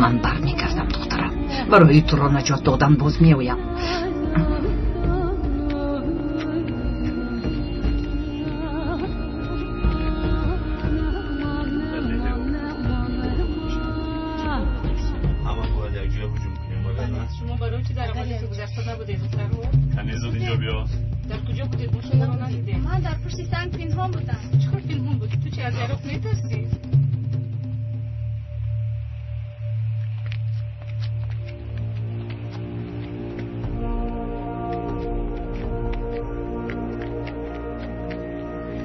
Ман бармегардам духтарам. Барои туро наҷот додан боз меоям.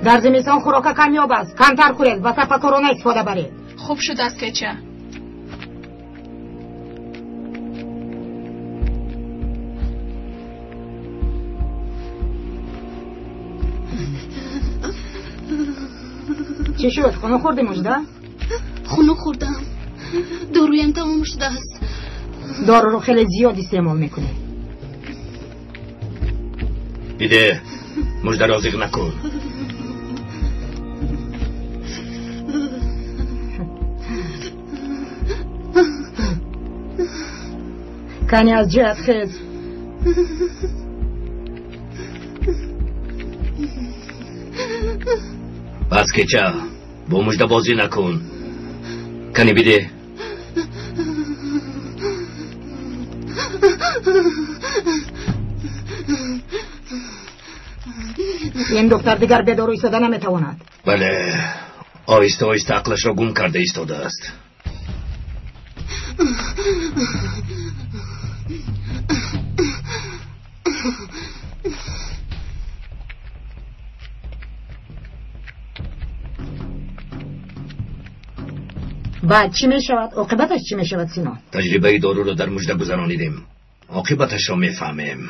Дар зимистон хӯрока камёб аст. Камтар хӯред ва сарфакорона истифода баред. Хуб шудааст, кеча. Чӣ шуд? Хунук хӯрдӣ, Мужда? Хунук хӯрдам. Доруям тамом шудааст. Доруро хеле зиёд истеъмол мекунӣ. Биде, Муждаро зиқ накун. Кани аз ҷиҳат хез. Бас кеча, бо Мужда бозӣ накун. Кани биде. Ин духтар дигар бедору истода наметавонад. Бале, оҳиста оҳиста ақлашро гум карда истодааст. Баъд чӣ мешавад? Оқибаташ чӣ мешавад, Сино? Таҷрибаи доруро дар Мужда гузаронидем. Оқибаташро мефаҳмем.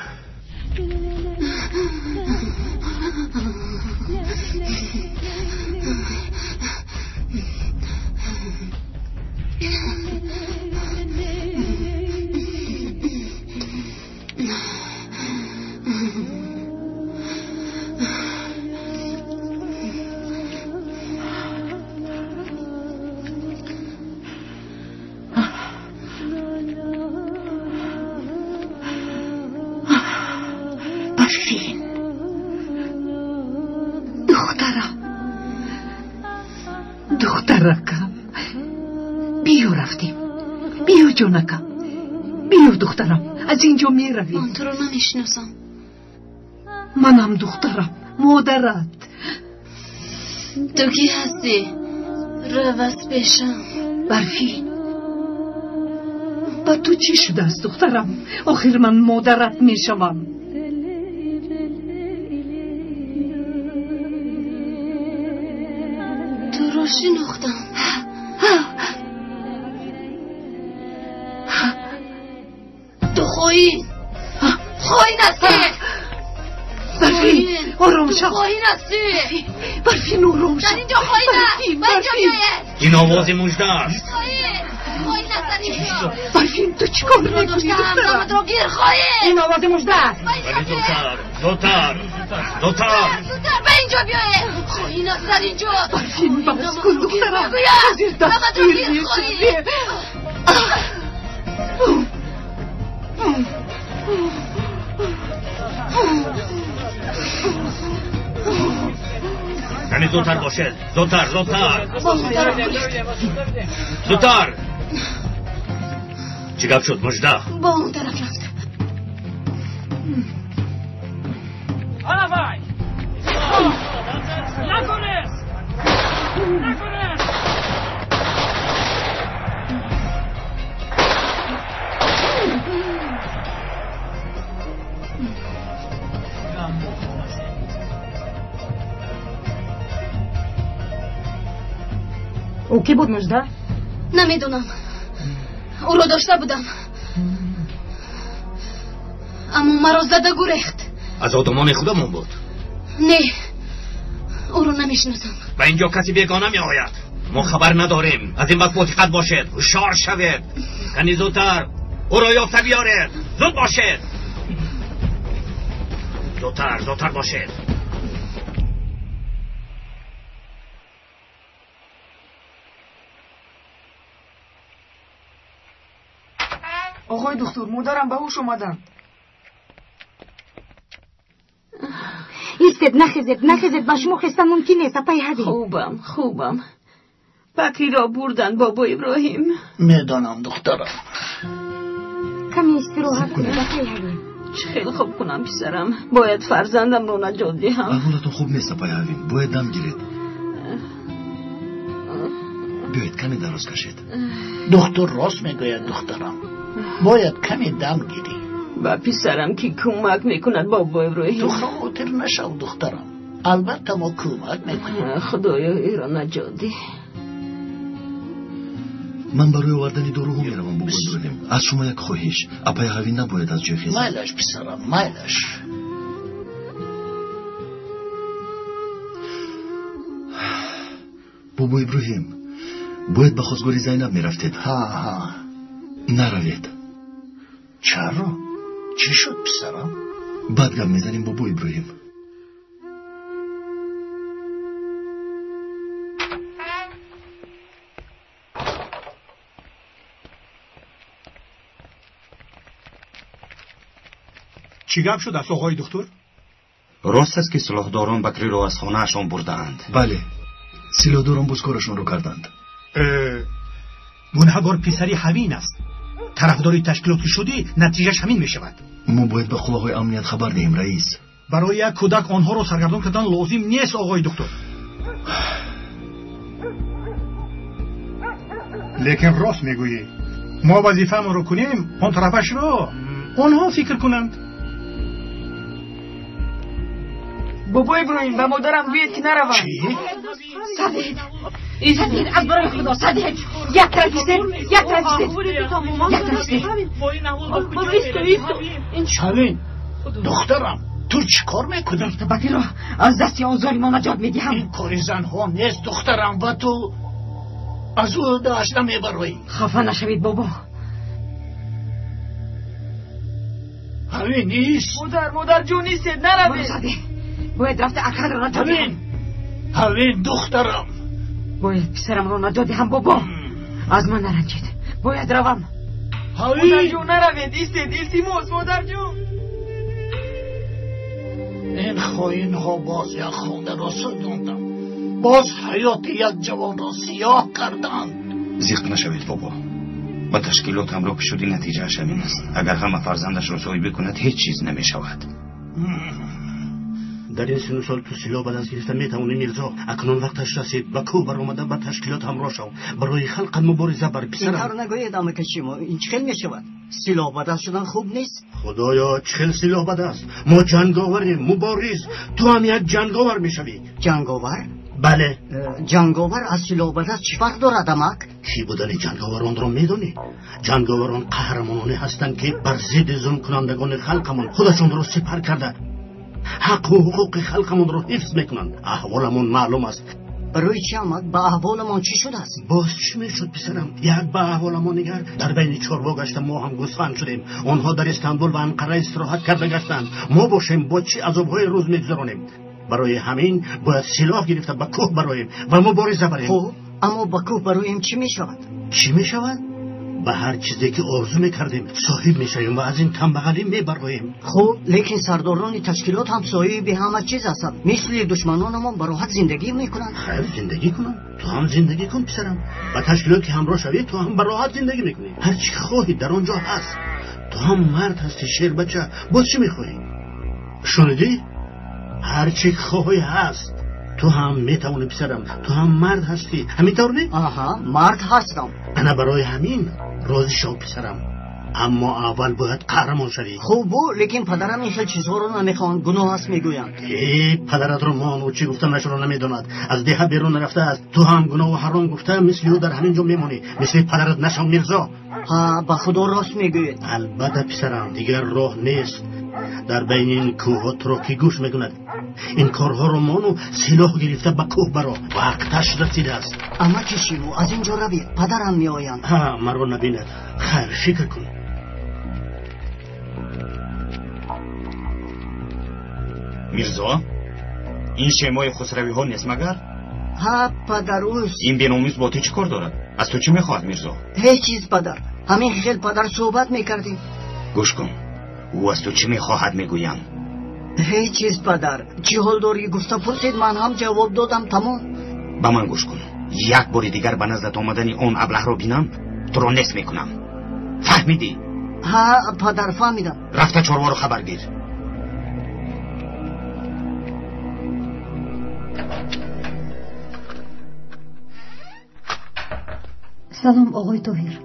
Духтаракам, биё рафтем. Биё ҷонакам, биё духтарам, аз ин ҷо меравем. Ман туро намешиносам. Манам духтарам, модарат. Ту кӣ ҳастӣ? Рав аз пешам. Барфин, ба ту чӣ шудааст, духтарам? Охир ман модарат мешавам. Туро шинохтам. Ту хоин, хоин ҳастӣ. Барфин, ором шав. Хоин ҳастӣ. Барфин, ором шав. Дар инҷо хоин аст. Ба инҷо биёед. Ин овози Мужда аст. Хоин, хоин аст дар инҷо. Барфин, ту чӣ кор мекунӣ, духтарам? Даматро гир, хоин. Ин овози Мужда аст. Вале зудтар, зудтар, зудтар. Зудтар ба инҷо биёед. Хоин аст дар инҷо. Барфин, бас кун, духтарам. Ҳозир дастгир мешавем. Кани зудтар бошед. Зудтар, зудтар. Зудтар. Чӣ гап шуд, Мужда? Ба он тараф рафт. Ӯ кӣ буд, Мужда? Намедонам. Ӯро дошта будам, аммо маро зада гурехт. Аз одамони худамон буд? Не, ӯро намешиносам. Ба инҷо каси бегона меояд. Мо хабар надорем. Аз ин бас бодиққат бошед, ҳушёр шавед. Кани зудтар ӯро ёфта биёред. Зуд бошед. Зудтар, зудтар бошед. Оғои духтур, модарам ба ҳуш омаданд. Истед, нахезед, нахезед, ба шумо хестан мумкин нест, апаи Ҳавин. Хубам, хубам. Бакриро бурданд, бобо Иброҳим. Медонам, духтарам. Каме истироҳат кунед, апаи Ҳавин. Чӣ хел хуб кунам, писарам? Бояд фарзандамро наҷот диҳам. Аҳволатон хуб нест, апаи Ҳавин. Бояд дам гиред. Биёед, каме дароз кашед. Духтур рост мегӯяд, духтарам. Бояд каме дам гирӣ. Ба писарам ки кӯмак мекунад, бобо Иброҳим? Ту хавотир нашав, духтарам. Албатта мо кӯмак мекунем. Худоё, иро наҷот диҳ. Ман барои овардани доруҳо меравам, бобо Иброҳим. Аз шумо як хоҳиш. Апаи Ҳавин набояд аз ҷой хезад. Майлаш, писарам, майлаш. Бобо Иброҳим, бояд ба хостгори Зайнаб мерафтед. Ҳа, ҳа. Наравед. Чаро? Чӣ шуд, писарам? Бад гап мезанем, бобо Иброҳим. Чӣ гап шудааст, оғои духтур? Рост аст, ки силоҳдорон Бакриро аз хонаашон бурдаанд? Бале, силоҳдорон боз корашонро карданд. Гунаҳгор писари Ҳавин аст. Тарафдори ташкилоти шудӣ, натиҷааш ҳамин мешавад. Мо бояд ба қувваҳои амният хабар диҳем, раис. Барои як кӯдак онҳоро саргардон кардан лозим нест, оғои духтур. Лекин рост мегӯӣ. Мо вазифаамонро кунем, он тарафашро онҳо фикр кунанд. Бобо Иброҳим, ба модарам гӯед, ки наравам. Чӣ? Садед, садед, аз барои Худо, садед. Як тараф истед, як тараф истед, як тараф истед. Ҳавин, духтарам, ту чӣ кор мекунӣ? Бакриро аз дасти он золимон наҷот медиҳам. Ин кори занҳо нест, духтарам, ва ту аз ӯ даст намебароӣ. Хафа нашавед, бобо. Ҳавин, ист. Модар, модарҷон, истед, наравед. Бояд рафта акадро наҷот диҳам. Ҳавин, духтарам. Бояд писарамро наҷот диҳам, бобо. Аз ман наранҷед. Бояд равам. Ҳавин! Модарҷон, наравед, истед, илтимос, модарҷон. Ин хоинҳо боз як хонаро сӯзонданд. Боз ҳаёти як ҷавонро сиёҳ карданд. Зиқ нашавед, бобо. Ба ташкилот ҳамроҳ ки шудӣ, натиҷааш ҳамин аст. Агар ҳама фарзандашро соҳибӣ кунад, ҳеҷ чиз намешавад. Дар ин сину сол ту силоҳ ба даст гирифта метавонӣ, Мирзо. Акнун вақташ расид. Ба кӯҳ баромада ба ташкилот ҳамроҳ шав. Барои халқат мубориза бар, писарам. Ин тавр нагӯед, амака Шимо. Ин чӣ хел мешавад? Силоҳ ба даст шудан хуб нест. Худоё, чӣ хел силоҳ ба даст? Мо ҷанговарем, мубориз. Ту ҳам як ҷанговар мешавӣ. Ҷанговар? Бале. Ҷанговар аз силоҳ ба даст чӣ фарқ дорад, амак? Кӣ будани ҷанговаронро медонӣ? Ҷанговарон қаҳрамононе ҳастанд, ки бар зидди зулмкунандагони халқамон худашонро сипар карда ҳаққу ҳуқуқи халқамонро ҳифз мекунанд. Аҳволамон маълум аст. Барои чӣ, амак? Ба аҳволамон чӣ шудааст? Боз чӣ мешуд, писарам? Як ба аҳволамон нигар. Дар байни чорво гашта мо ҳам гӯсфанд шудем. Онҳо дар Истанбул ва Анқара истироҳат карда гаштанд. Мо бошем бо чӣ азобҳои рӯз мегузаронем. Барои ҳамин бояд силоҳ гирифта ба кӯҳ бароем ва мубориза барем. Хуб, аммо ба кӯҳ бароем чӣ мешавад? Чӣ мешавад? Ба ҳар чизе ки орзу мекардем соҳиб мешавем ва аз ин камбағалӣ мебароем. Хуб, лекин сардорони ташкилот ҳам соҳиби ҳама чиз ҳастанд. Мисли душманонамон ба роҳат зиндагӣ мекунанд. Хайр, зиндагӣ кунанд. Ту ҳам зиндагӣ кун, писарам. Ба ташкилот ки ҳамроҳ шавӣ, ту ҳам ба роҳат зиндагӣ мекунӣ. Ҳар чӣ хоҳӣ дар он ҷо ҳаст. Ту ҳам мард ҳастӣ, шербача. Боз чӣ мехоҳӣ? Шунидӣ? Ҳар чӣ хоҳӣ ҳаст. Ту ҳам метавонӣ, писарам. Ту ҳам мард ҳастӣ. Ҳамин тавр не? Аҳа, мард ҳастам. Ана барои ҳамин розӣ шав, писарам. Аммо аввал бояд қаҳрамон шавӣ. Хуб бу, лекин падарам ин хел чизҳоро намехоҳанд, гуноҳ аст мегӯянд. Э, падаратро мон, ӯ чӣ гуфтанашро намедонад. Аз деҳа берун нарафтааст. Ту ҳам гуноҳу ҳаром гуфта мисли ӯ дар ҳамин ҷо мемонӣ. Мисли падарат нашав, Мирзо. Ҳа, ба Худо рост мегӯед. Албатта, писарам, дигар роҳ нест. Дар байни ин кӯҳҳо туро кӣ гӯш мекунад? Ин корҳоро мону силоҳ гирифта ба кӯҳ баро. Вақташ расидааст. Амаки Шимо, аз ин ҷо равед, падарам меоянд. Ҳа, маро набинад. Хайр, фикр кун. Мирзо, ин шемои хусравиҳо нест магар? Ҳа, падар, ӯст. Ин беномус бо ту чӣ кор дорад? Аз ту чӣ мехоҳад, Мирзо? Ҳеҷ чиз, падар. Ҳамин хел падар суҳбат мекардем. Гӯш кун, ӯ аз ту чӣ мехоҳад мегӯям? Ҳеҷ чиз падар. Чӣ ҳол дорӣ гуфта пурсид, ман ҳам ҷавоб додам, тамом. Ба ман гӯш кун, як бори дигар ба наздат омадани он аблаҳро бинам, туро нест мекунам. Фаҳмидӣ? Ҳа падар, фаҳмидам. Рафта чорворо хабар гир. Салом, оғои Тоҳир.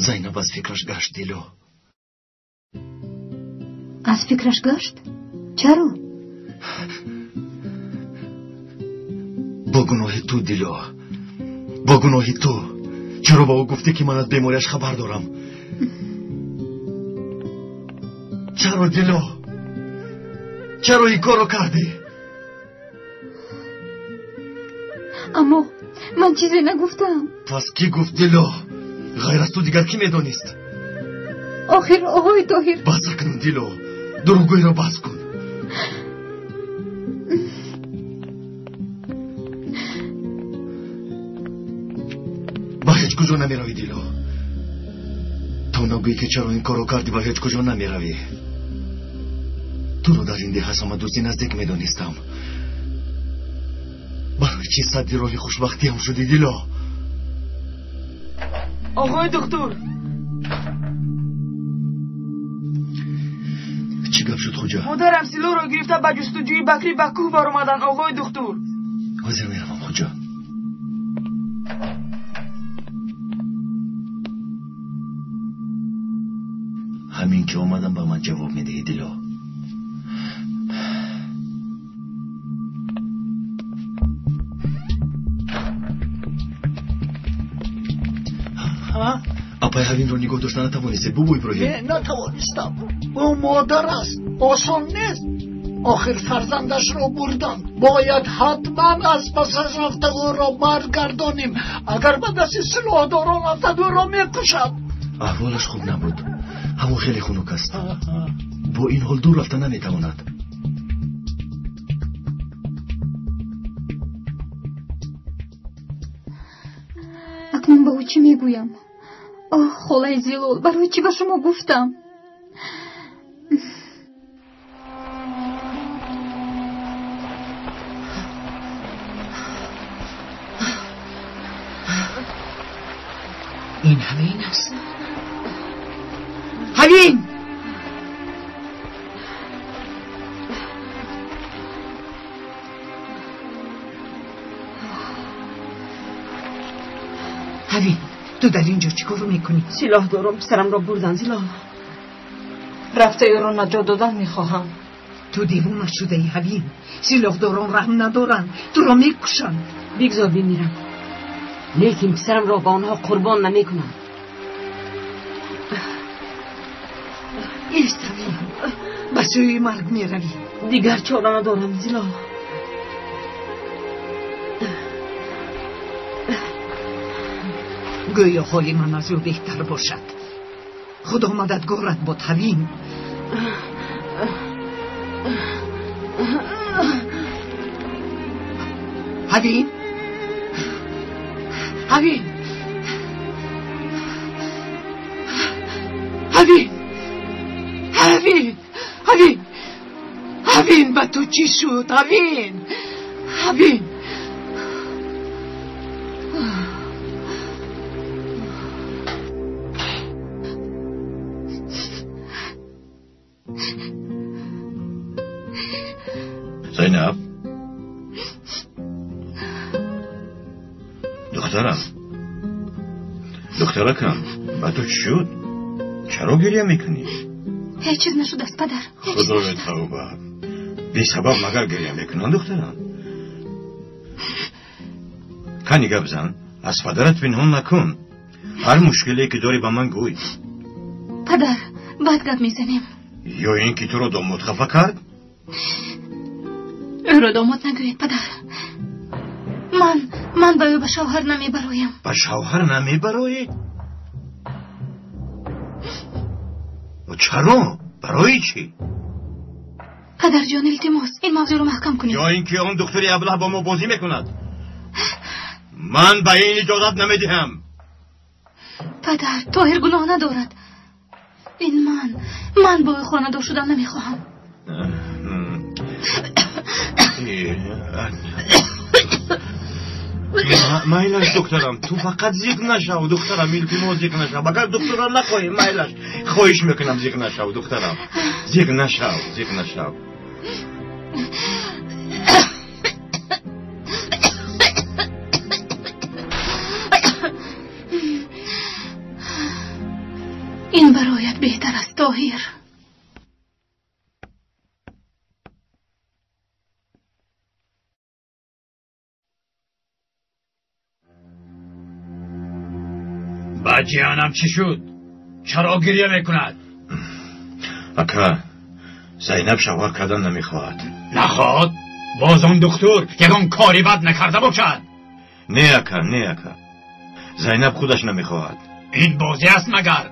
Зайнаб аз фикраш гашт, Дило. Аз фикраш гашт? Чаро? Бо гуноҳи ту, Дило, бо гуноҳи ту. Чаро ба ӯ гуфтӣ, ки ман аз бемориаш хабар дорам? Чаро, Дило? Чаро ин корро кардӣ? Аммо ман чизе нагуфтам. Пас кӣ гуфт, Дило? Ғайр аз ту дигар кӣ медонист? Охир оғои Тоҳир. Бас акнун, Дило, дурӯғгӯиро бас кун. Ба ҳеҷ куҷо намеравӣ, Дило. То нагӯӣ, ки чаро ин корро кардӣ, ба ҳеҷ куҷо намеравӣ. Туро дар ин деҳ аз ҳама дӯсти наздик медонистам. Барои чӣ садди роҳи хушбахтиам шудӣ, Дило? Оғои духтур. Чӣ гап шуд, Хуҷа? Модарам силоҳро гирифта ба ҷустуҷӯи Бакрӣ ба кӯҳ баромаданд, оғои духтур. Ҳозир меравам, Хуҷа. Ҳамин ки омадам, ба ман ҷавоб медиҳӣ, Дило. Апай Ҳавинро нигоҳ дошта натавонистед, бубу Иброҳим? Не, натавонистам. Ӯ модар аст, осон нест. Охир фарзандашро бурданд. Бояд ҳатман аз пасаш рафта ӯро баргардонем. Агар ба дасти силоҳдорон афтад, ӯро мекушад. Аҳволаш хуб набуд. Ҳаво хеле хунук аст. Бо ин ҳол дур рафта наметавонад. Акнун ба ӯ чӣ мегӯям? Оҳ, холаи Зилол, барои чӣ ба шумо гуфтам? Ин ҳамин аст. Ҳавин! Ҳавин, ту дар ин ҷо чӣ кор мекунӣ? Силоҳ дорам, писарамро бурдан, Зилол. Рафта ӯро наҷот додан мехоҳам. Ту девона шудаӣ, Ҳавин. Силоҳдорон раҳм надоранд, туро мекушанд. Бигзор бимирам, лекин писарамро ба онҳо қурбон намекунам. Ист, Ҳавин, ба сӯи марг меравӣ. Дигар чора надорам, Зилол. Гӯё ҳоли ман аз ӯ беҳтар бошад. Худо мададгорат бод, Ҳавин. Ҳавин, Ҳавин, Ҳавин, Ҳавин, Ҳавин, Ҳавин, ба ту чӣ шуд, Ҳавин? Ҳавин. Зайнаб, духтарам, духтаракам, ба ту чӣ шуд? Чаро гиря мекунӣ? Ҳеҷ чиз нашудааст, падар. Худоё тавба, бесабаб магар гиря мекунанд, духтарам? Кани гап зан, аз падарат пинҳон накун. Ҳар мушкиле ки дорӣ ба ман гӯй. Падар, бад гап мезанем. Ё ин ки туро домод хафа кард? Ӯро домод нагӯед, падар. Ман ба ӯ ба шавҳар намебароям. Ба шавҳар намебароӣ? Чаро? Барои чӣ? Падарҷон, илтимос, ин мавзӯъро маҳкам кунед. Ё ин ки он духтари аблаҳ бо мо бозӣ мекунад. Ман ба ин иҷозат намедиҳам. Падар, Тоҳир гуноҳ надорад. Ин ман бо ӯ хонадор шудан намехоҳам. Майлаш, духтарам, ту фақат зиқ нашав, духтарам, илтимос, зиқ нашав. Агар духтарам нахоҳӣ, майлаш, хоҳиш мекунам, зиқ нашав, духтарам, зиқ нашав, зиқ нашав. Ин бароят беҳтар аст, Тоҳир. Ба ҷиҳанам чӣ шуд? Чаро гирья мекунад? Ака, Зайнаб шавҳар кардан намехоҳад. Нахоҳад? Боз он духтур ягон кори бад накарда бошад? Не, ака, не, ака, Зайнаб худаш намехоҳад. Ин бозӣ аст магар?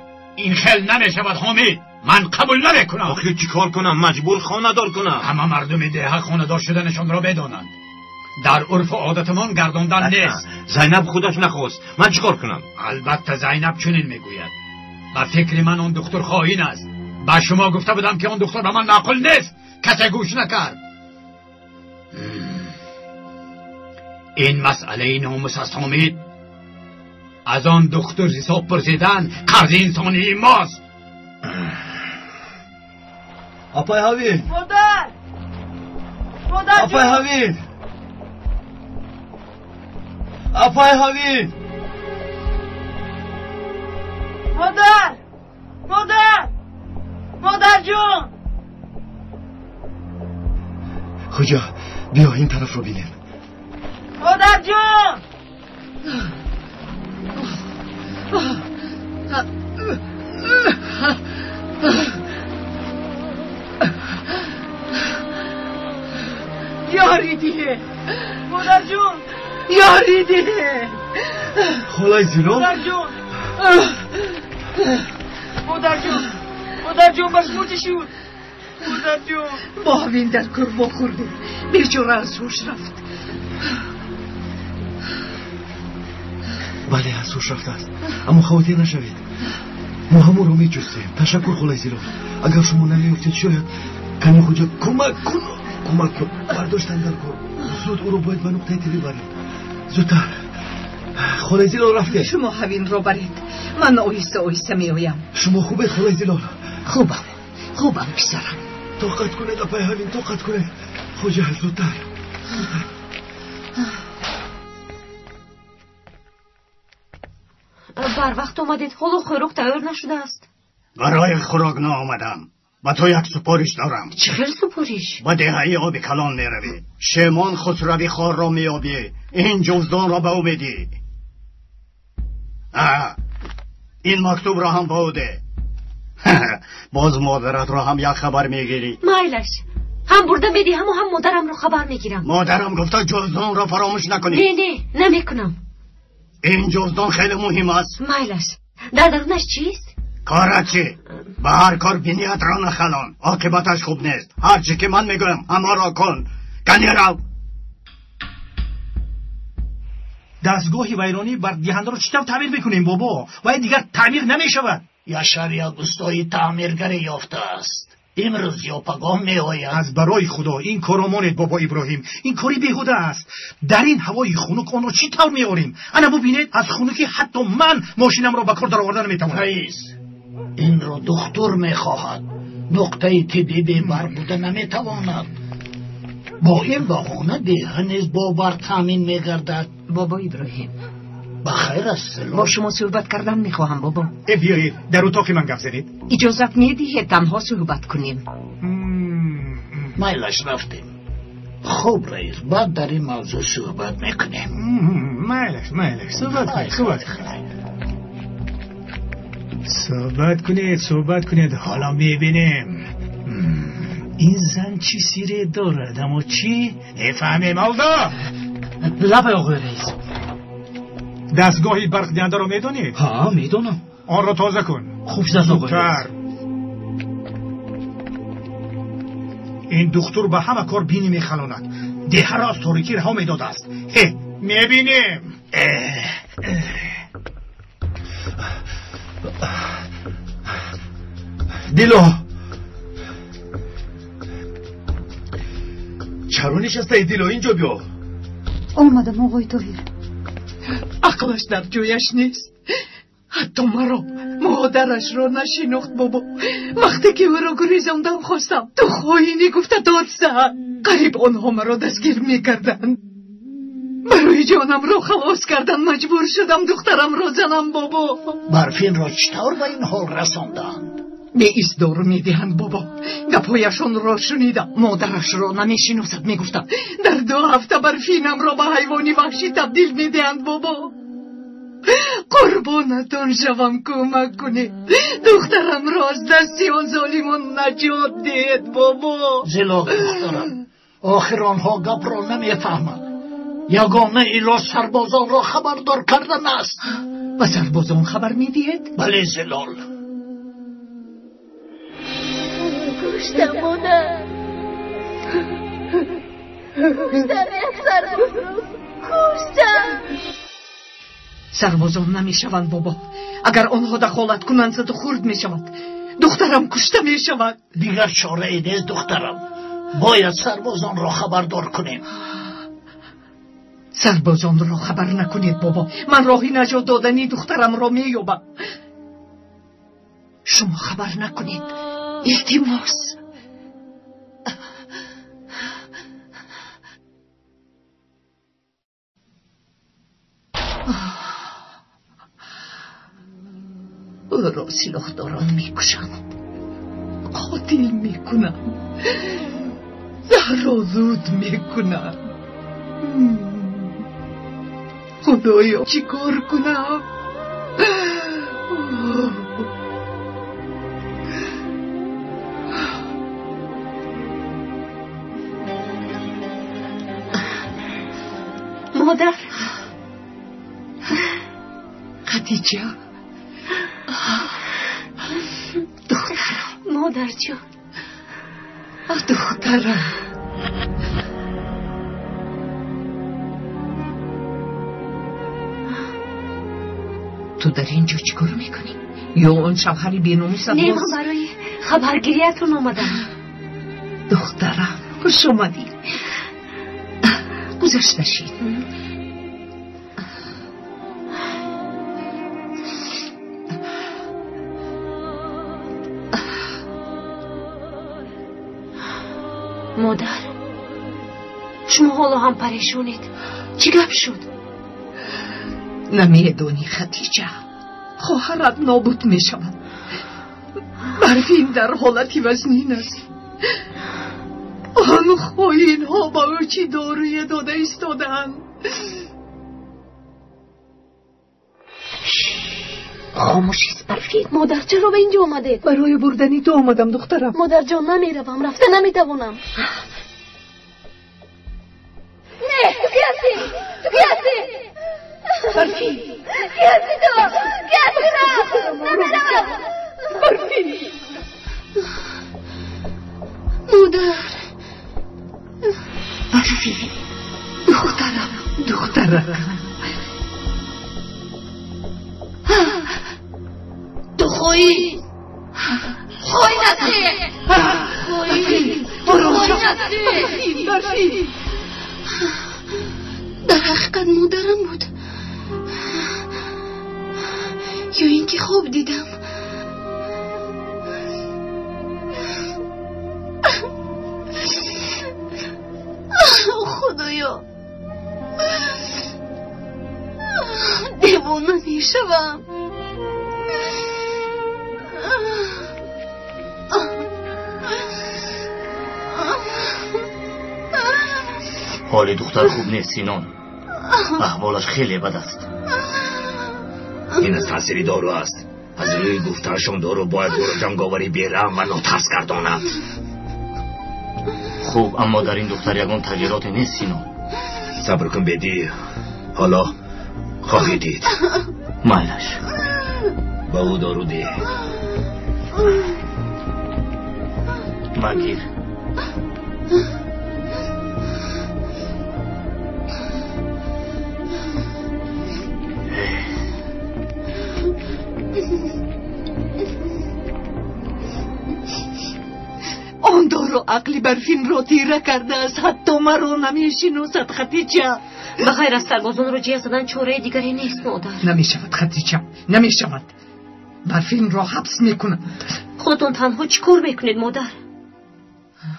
Ин хел намешавад, Ҳомид. Ман қабул намекунам. Охир чӣ кор кунам? Маҷбур хонадор кунам. Ҳама мардуми деҳа хонадор шуданашонро медонанд. Дар урфу одатамон гардондан нест. Зайнаб худаш нахост. Ман чӣ кор кунам? Албатта Зайнаб чунин мегӯяд. Ба фикри ман он духтур хоин аст. Ба шумо гуфта будам ки он духтур ба ман маъқул нест. Касе гӯш накард. Ин масъалаи номус аст, Ҳомид. Аз он духтур ҳисоб пурсидан қарзи инсонии мост. Апай Ҳавид! Модар! Модар! Апай Ҳавид! Апай Ҳавид! Модар! Модар! Модарҷон! Хоҷа, биё ин тарафро бинем. Модарҷон! Ёри диҳе! Модарҷон! Ёри диҳе! Холаи Зилол? Модарҷон! Модарҷон! Модарҷон, ба шумо чӣ шуд? Модарҷон! Бо ҳамин дар кор вохӯрдем. Бечора аз ҳуш рафт. Бале, аз ҳуш рафтааст. Аммо хавотир нашавед. Мо ҳамонро меҷустем. Ташаккур, холаи Зилол. Агар шумо намеёфтед, шояд кани хоҷа кӯмак кун, кӯмак кун. Бардоштан дар кор. Зуд ӯро бояд ба нуқтаи тиббӣ барем. Зудтар. Холаи Зилол, рафтем. Шумо ҳавинро баред. Ман оҳиста оҳиста меоям. Шумо хубед, холаи Зилол? Хубам, хубам, писарам. Тоқат кунед, апай Ҳавин, тоқат кунед. Хоҷа, зудтар. Барвақт омадед, ҳоло хӯрок тайёр нашудааст. Барои хӯрок наомадам. Ба ту як супориш дорам. Чӣ хел супориш? Ба деҳаи оби калон меравӣ. Шемон Хусрави хорро меёбӣ. Ин ҷуздонро ба ӯ медиҳӣ. Ин мактубро ҳам ба ӯ деҳ. Боз модаратро ҳам як хабар мегирӣ. Майлаш, ҳам бурда медиҳаму ҳам модарамро хабар мегирам. Модарам гуфта ҷуздонро фаромӯш накунӣ. Не, не, намекунам. Ин ҷуздон хеле муҳим аст. Майлаш, дар дарунаш чист? Корат чӣ? Ба ҳар кор биниятро нахалон. Оқибаташ хуб нест. Ҳар чӣ ки ман мегӯям, ҳамаро кун. Кани рав. Дастгоҳи вайронии барқдиҳандаро чӣ тавр таъмир мекунем, бобо? Вай дигар таъмир намешавад. Яшар як устои таъмиргаре ёфтааст. Имрӯз ё пагоҳ меояд. Аз барои худо ин корро монед, бобо Иброҳим. Ин кори беҳуда аст. Дар ин ҳавои хунук онро чӣ тавр меорем? Ана бубинед, аз хунукӣ ҳатто ман мошинамро ба кор дароварда наметавонам. Раис, инро духтур мехоҳад. Нуқтаи тиббӣ бебарқ буда наметавонад. Бо ин баҳона деҳа низ бо барқ таъмин мегардад. Бобо Иброҳим, ба хайр аст. Бо шумо суҳбат кардан мехоҳам, бобо. Биёед дар утоқи ман гап занед. Иҷозат медиҳед танҳо суҳбат кунем? Майлаш, рафтем. Хуб, раис, баъд дар ин мавзӯъ суҳбат мекунем. Майлаш, майлаш, суҳбат кунед, суҳбат кунед. Суҳбат кунед, суҳбат кунед. Ҳоло мебинем. Ин зан чӣ сире дорад, аммо чӣ? Мефаҳмем, олдо. Лабай, оғои раис. Дастгоҳи барқдиҳандаро медонӣ? Ҳа, медонам. Онро тоза кун. Хуб шудааст, оғои раис. Ин духтур ба ҳама кор бинӣ мехалонад. Деҳаро аз торикӣ раҳо медодааст. Ҳе, мебинем. Дило, чаро нишастаи, Дило? Инҷо биё. Омадам, оғои Тоҳир. Ақлаш дар ҷояш нест. Ҳатто маро, модарашро нашинохт, бобо. Вақте ки ӯро гурезондан хостам, ту хоинӣ гуфта дод зад. Қариб онҳо маро дастгир мекарданд. Барои ҷонамро халос кардан маҷбур шудам духтарамро занам, бобо. Барфинро чӣ тавр ба ин ҳол расонданд? Беист дору медиҳанд, бобо. Гапҳояшонро шунидам. Модарашро намешиносад, мегуфтам. Дар 2 ҳафта Барфинамро ба ҳайвони ваҳшӣ табдил медиҳанд, бобо. Қурбонатон шавам, кӯмак кунед. Духтарамро аз дасти он золимон наҷот диҳед, бобо. Зилол, духтарам, охир онҳо гапро намефаҳманд. Ягона илоҷ сарбозонро хабардор кардан аст. Ба сарбозон хабар медиҳед? Бале, Зилол. Куштам, модар. Куштам як сарбозро. Куштам. Сарбозон намешаванд, бобо. Агар онҳо дахолат кунанд, заду хурд мешавад. Духтарам кушта мешавад. Дигар чорае нест, духтарам. Бояд сарбозонро хабардор кунем. Сарбозонро хабар накунед, бобо. Ман роҳи наҷот додани духтарамро меёбам. Шумо хабар накунед. Илтимос. Ӯро силоҳдорон мекушанд, қотил мекунанд, заҳролуд мекунанд. Худоё, чӣ кор кунам? Модар. Хадиҷа. Духтарам. Модарҷон. Духтарам. Ту дар ин ҷо чӣ кор мекунӣ? Ё он шавҳари беномусат Не, ман барои хабаргириятон омадам. Духтарам, хуш омадӣ. Гузашта шид. Модар, шумо ҳоло ҳам парешонед. Чӣ гап шуд? Намедонӣ, Хадиҷа, хоҳарат нобуд мешавад. Барфин дар ҳолати вазнин аст. Он хоинҳо ба ӯ чӣ доруе дода истодаанд? Хомӯшист, Барфин. Модар, чаро ба инҷо омадед? Барои бурдани ту омадам, духтарам. Модарҷон, намеравам, рафта наметавонам. Не, ту ки ҳастӣ? Ту ки ҳастӣ? Барфин. Ки ҳастӣ ту? Ки ҳастӣ? Намеравам. Барфин. Модар. Барфин. Духтарам, духтарам. Ту хоин. Хоин ҳастӣ. Хоин. Хоин ҳастӣ. Барфин. Дар ҳақиқат модарам буд. Ё ин ки хоб дидам. Худоё, девона мешавам. Ҳоли духтар хуб нест, Синон. Аҳволаш хеле бад аст. Ин аз таъсири дору аст. Аз рӯи гуфтаашон дору бояд ӯро ҷанговари бераҳм ва нотарс гардонад. Хуб, аммо дар ин духтар ягон тағйироте нест, Синон. Сабр кун, Бедӣ. Ҳоло хоҳӣ дид. Майлаш. Ба ӯ дору деҳ. Магир. Он дору ақли Барфинро тира кардааст, ҳатто маро намешиносад, Хатиҷа. Ба ғайр аз сарбозонро ҷеғ задан чораи дигаре нест, модар. Намешавад, Хатиҷа, намешавад. Барфинро ҳабс мекунанд. Худатон танҳо чӣ кор мекунед, модар?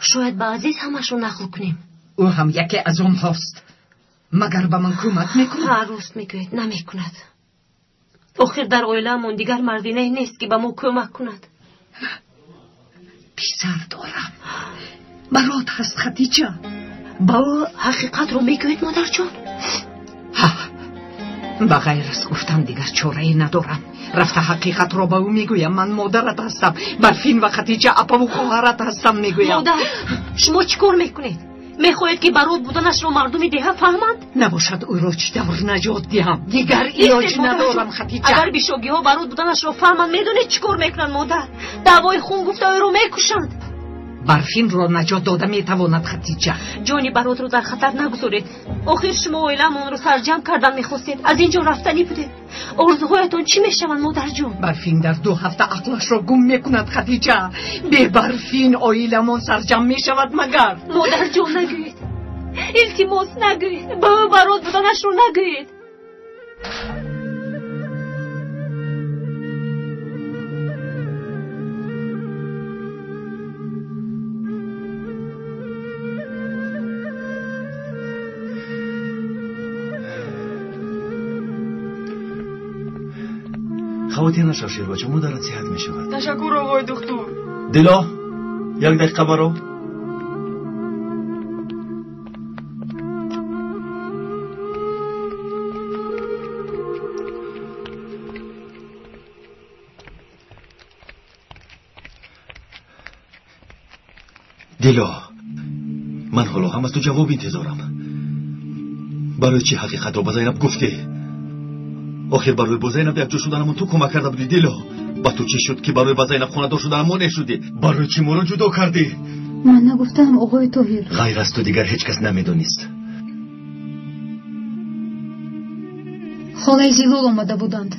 Шояд ба Азиз ҳамашро нақл кунем. Ӯ ҳам яке аз онҳост. Магар ба ман кӯмак мекунад? Ҳа, рост мегӯед, намекунад. Охир дар оилаамон дигар мардинае нест, ки ба мо кӯмак кунад. Писар дорам. Барот ҳаст, Хатиҷа. Ба ӯ ҳақиқатро мегӯед, модарҷон? Ҳа, ба ғайр аз гуфтан дигар чорае надорам. Рафта ҳақиқатро ба ӯ мегӯям. Ман модарат ҳастам. Барфин ва Хатиҷа апаву хоҳарат ҳастам, мегӯям. Модар, шумо чӣ кор мекунед? Мехоҳед, ки барот буданашро мардуми деҳа фаҳманд? Набошад, ӯро чӣ тавр наҷот диҳам? Дигар илоҷ надорам, Хатиҷа. Агар бишогиҳо барот буданашро фаҳманд, медонед чӣ кор мекунанд, модар? Даъвои хун гуфта ӯро мекушанд. Барфинро наҷот дода метавонад, Хатиҷа. Ҷони баротро дар хатар нагузоред. Охир шумо оилаамонро сарҷамъ кардан мехостед. Аз ин ҷо рафтанӣ будед. Орзуҳоятон чӣ мешаванд, модарҷон? Барфин дар 2 ҳафта ақлашро гум мекунад, Хатиҷа. Бе Барфин оиламон сарҷамъ мешавад магар? Модарҷон, нагӯед. Илтимос, нагӯед. Ба ӯ барот буданашро нагӯед. Хавотир нашав, шербача, модарат сиҳат мешавад. Ташаккур, оғои духтур. Дило, як дақиқа баро. Дило, ман ҳоло ҳам аз ту ҷавоб интизорам. Барои чӣ ҳақиқатро ба Зайнаб гуфтӣ? Охир барои бо Зайнаб якҷо шуданамон ту кӯмак карда будӣ, Дило. Ба ту чӣ шуд, ки барои ба Зайнаб хонадор шуданам монеъ шудӣ? Барои чӣ моро ҷудо кардӣ? Ман нагуфтаам, оғои Тоҳир. Ғайр аз ту дигар ҳеҷ кас намедонист. Холаи Зилол омада буданд.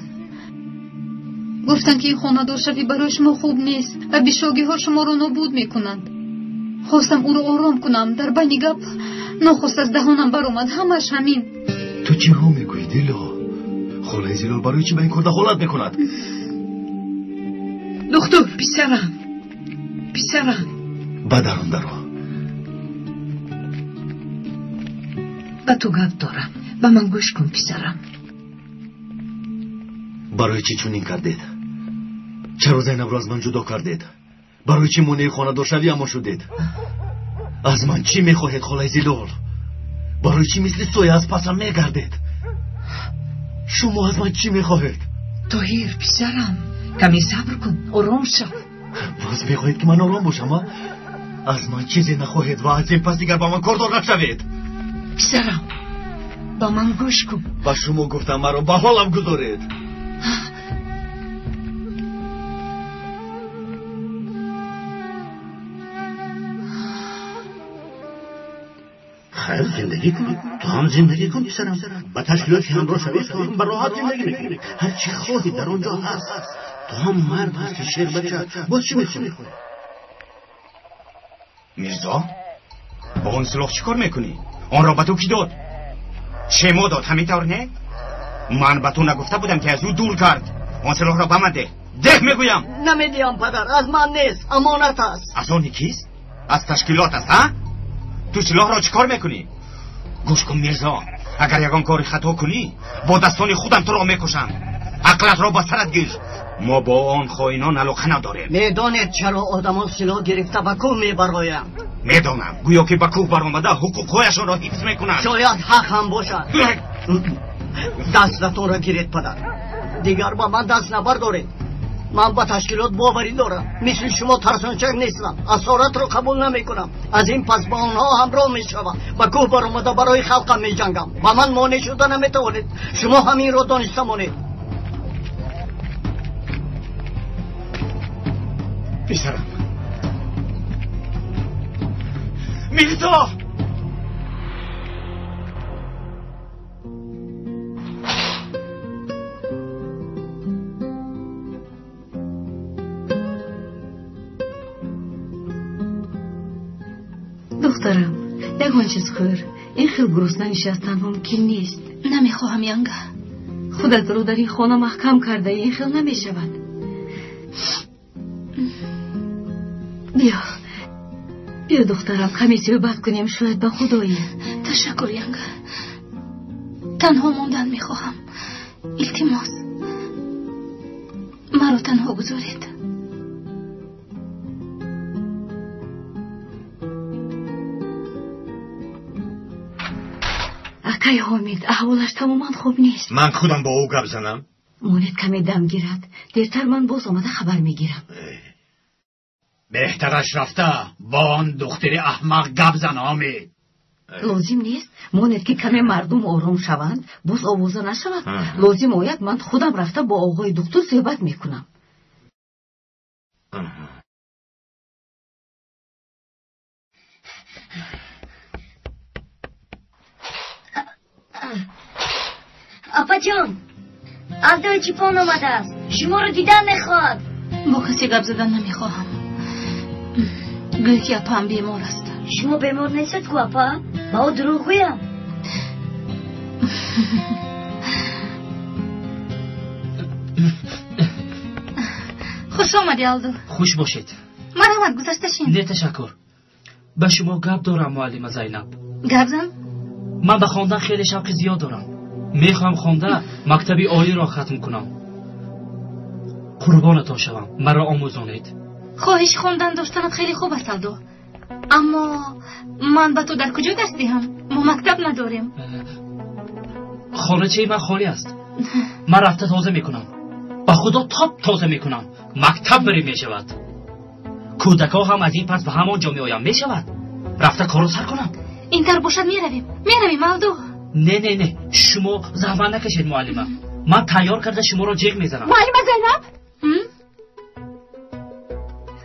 Гуфтанд, ки ин хонадоршавӣ барои шумо хуб нест ва бишогиҳо шуморо нобуд мекунанд. Хостам ӯро ором кунам. Дар байни гап нохост аз даҳонам баромад. Ҳамаш ҳамин. Ту чиҳо мегӯӣ, Дило? Холаи Зилол барои чӣ ба ин кор дахолат мекунад? Духтур, писарам, писарам. Ба дарун даро. Ба ту гап дорам. Ба ман гӯш кун, писарам. Барои чӣ чунин кардед? Чаро Зайнабро аз ман ҷудо кардед? Барои чӣ монеи хонадоршавиамон шудед? Аз ман чӣ мехоҳед, холаи Зилол? Барои чӣ мисли соя аз пасам мегардед? Шумо аз ман чӣ мехоҳед? Тоҳир, писарам, каме сабр кун, ором шав. Боз мехоҳед, ки ман ором бошам, а? Аз ман чизе нахоҳед ва аз ин пас дигар ба ман кордор нашавед. Писарам, ба ман гӯш кун. Ба шумо гуфтам, маро ба ҳолам гузоред. Хайр, зиндагӣ кун. Ту ҳам зиндагӣ кун, писарам. Ба ташкилот ки ҳамроҳ шавӣ, ту ҳам ба роҳат зиндагӣ мекунӣ. Ҳар чӣ хоҳӣ дар он ҷо ҳаст. Ту ҳам мард ҳастӣ, шербача. Боз чӣ мехоҳӣ? Мирзо, бо он силоҳ чӣ кор мекунӣ? Онро ба ту кӣ дод? Шемо дод, ҳамин тавр не? Ман ба ту нагуфта будам, ки аз ӯ дур кард. Он силоҳро ба ман деҳ. Деҳ, мегӯям. Намедиҳам, падар. Аз ман нест, амонат аст. Аз они кист? Аз ташкилот аст, ҳа? Ту силоҳро чӣ кор мекунӣ? Гӯш кун, Мирзо, агар ягон кори хато кунӣ, бо дастони худам туро мекушам. Ақлатро ба сарат гир. Мо бо он хоинон алоқа надорем. Медонед, чаро одамон силоҳ гирифта ба кӯҳ мебароянд? Медонам. Гӯё ки ба кӯҳ баромада ҳуқуқҳояшонро ҳифз мекунанд. Шояд ҳақ ҳам бошад. Дастатонро гиред, падар. Дигар ба ман даст набардоред. Ман ба ташкилот боварӣ дорам. Мисли шумо тарсончак нестам. Асоратро қабул намекунам. Аз ин пас ба онҳо ҳамроҳ мешавам. Ба кӯҳ баромада барои халқам меҷангам. Ба ман монеъ шуда наметавонед. Шумо ҳаминро дониста монед. Писарам, Мирзо! Духтарам, ягон чиз хӯр. Ин хел гурусна нишастан мумкин нест. Намехоҳам, Янга. Худатро дар ин хона маҳкам кардаӣ, ин хел намешавад. Биё, биё духтарам, каме суҳбат кунем, шояд ба худ оӣ. Ташаккур, Янга. Танҳо мондан мехоҳам. Илтимос, маро танҳо гузоред. Акай Ҳомид, аҳволаш тамоман хуб нест. Ман худам бо ӯ гап занам. Монед каме дам гирад. Дертар ман боз омада хабар мегирам. Беҳтараш рафта бо он духтари аҳмақ гап зан, Ҳомид. Лозим нест. Монед ки каме мардум ором шаванд, боз овоза нашавад. Лозим ояд ман худам рафта бо оғои духтур суҳбат мекунам. Апаҷон, Алдои Чипон омадааст. Шуморо дидан мехоҳад. Бо касе гап задан намехоҳам. Гӯй ки апаам бемор аст. Шумо бемор нестед ку, апа? Ба ӯ дурӯғ гӯям. Хуш омадӣ, Алдо. Хуш бошед. Марҳамат, гузашта шин. Не, ташаккур. Ба шумо гап дорам, муаллима Зайнаб. Гап зан? Ман ба хондан хеле шавқи зиёд дорам. Мехоҳам хонда мактаби олиро хатм кунам. Қурбонатон шавам, маро омӯзонед. Хоҳиши хондан доштанат хеле хуб аст, Алдо. Аммо ман ба ту дар куҷо дарс диҳам? Мо мактаб надорем. Хоначаи ман холӣ аст. Ман рафта тоза мекунам. Ба худо топ тоза мекунам. Мактаб барӣ мешавад. Кӯдакҳо ҳам аз ин пас ба ҳамон ҷо меоянд, мешавад. Рафта корро сар кунам. Ин тар бошад меравем. Меравем, Алдо. Не, не, не, шумо заҳмат накашед, муаллима. Ман тайёр карда шуморо ҷеғ мезанам. Муаллима Зайнаб?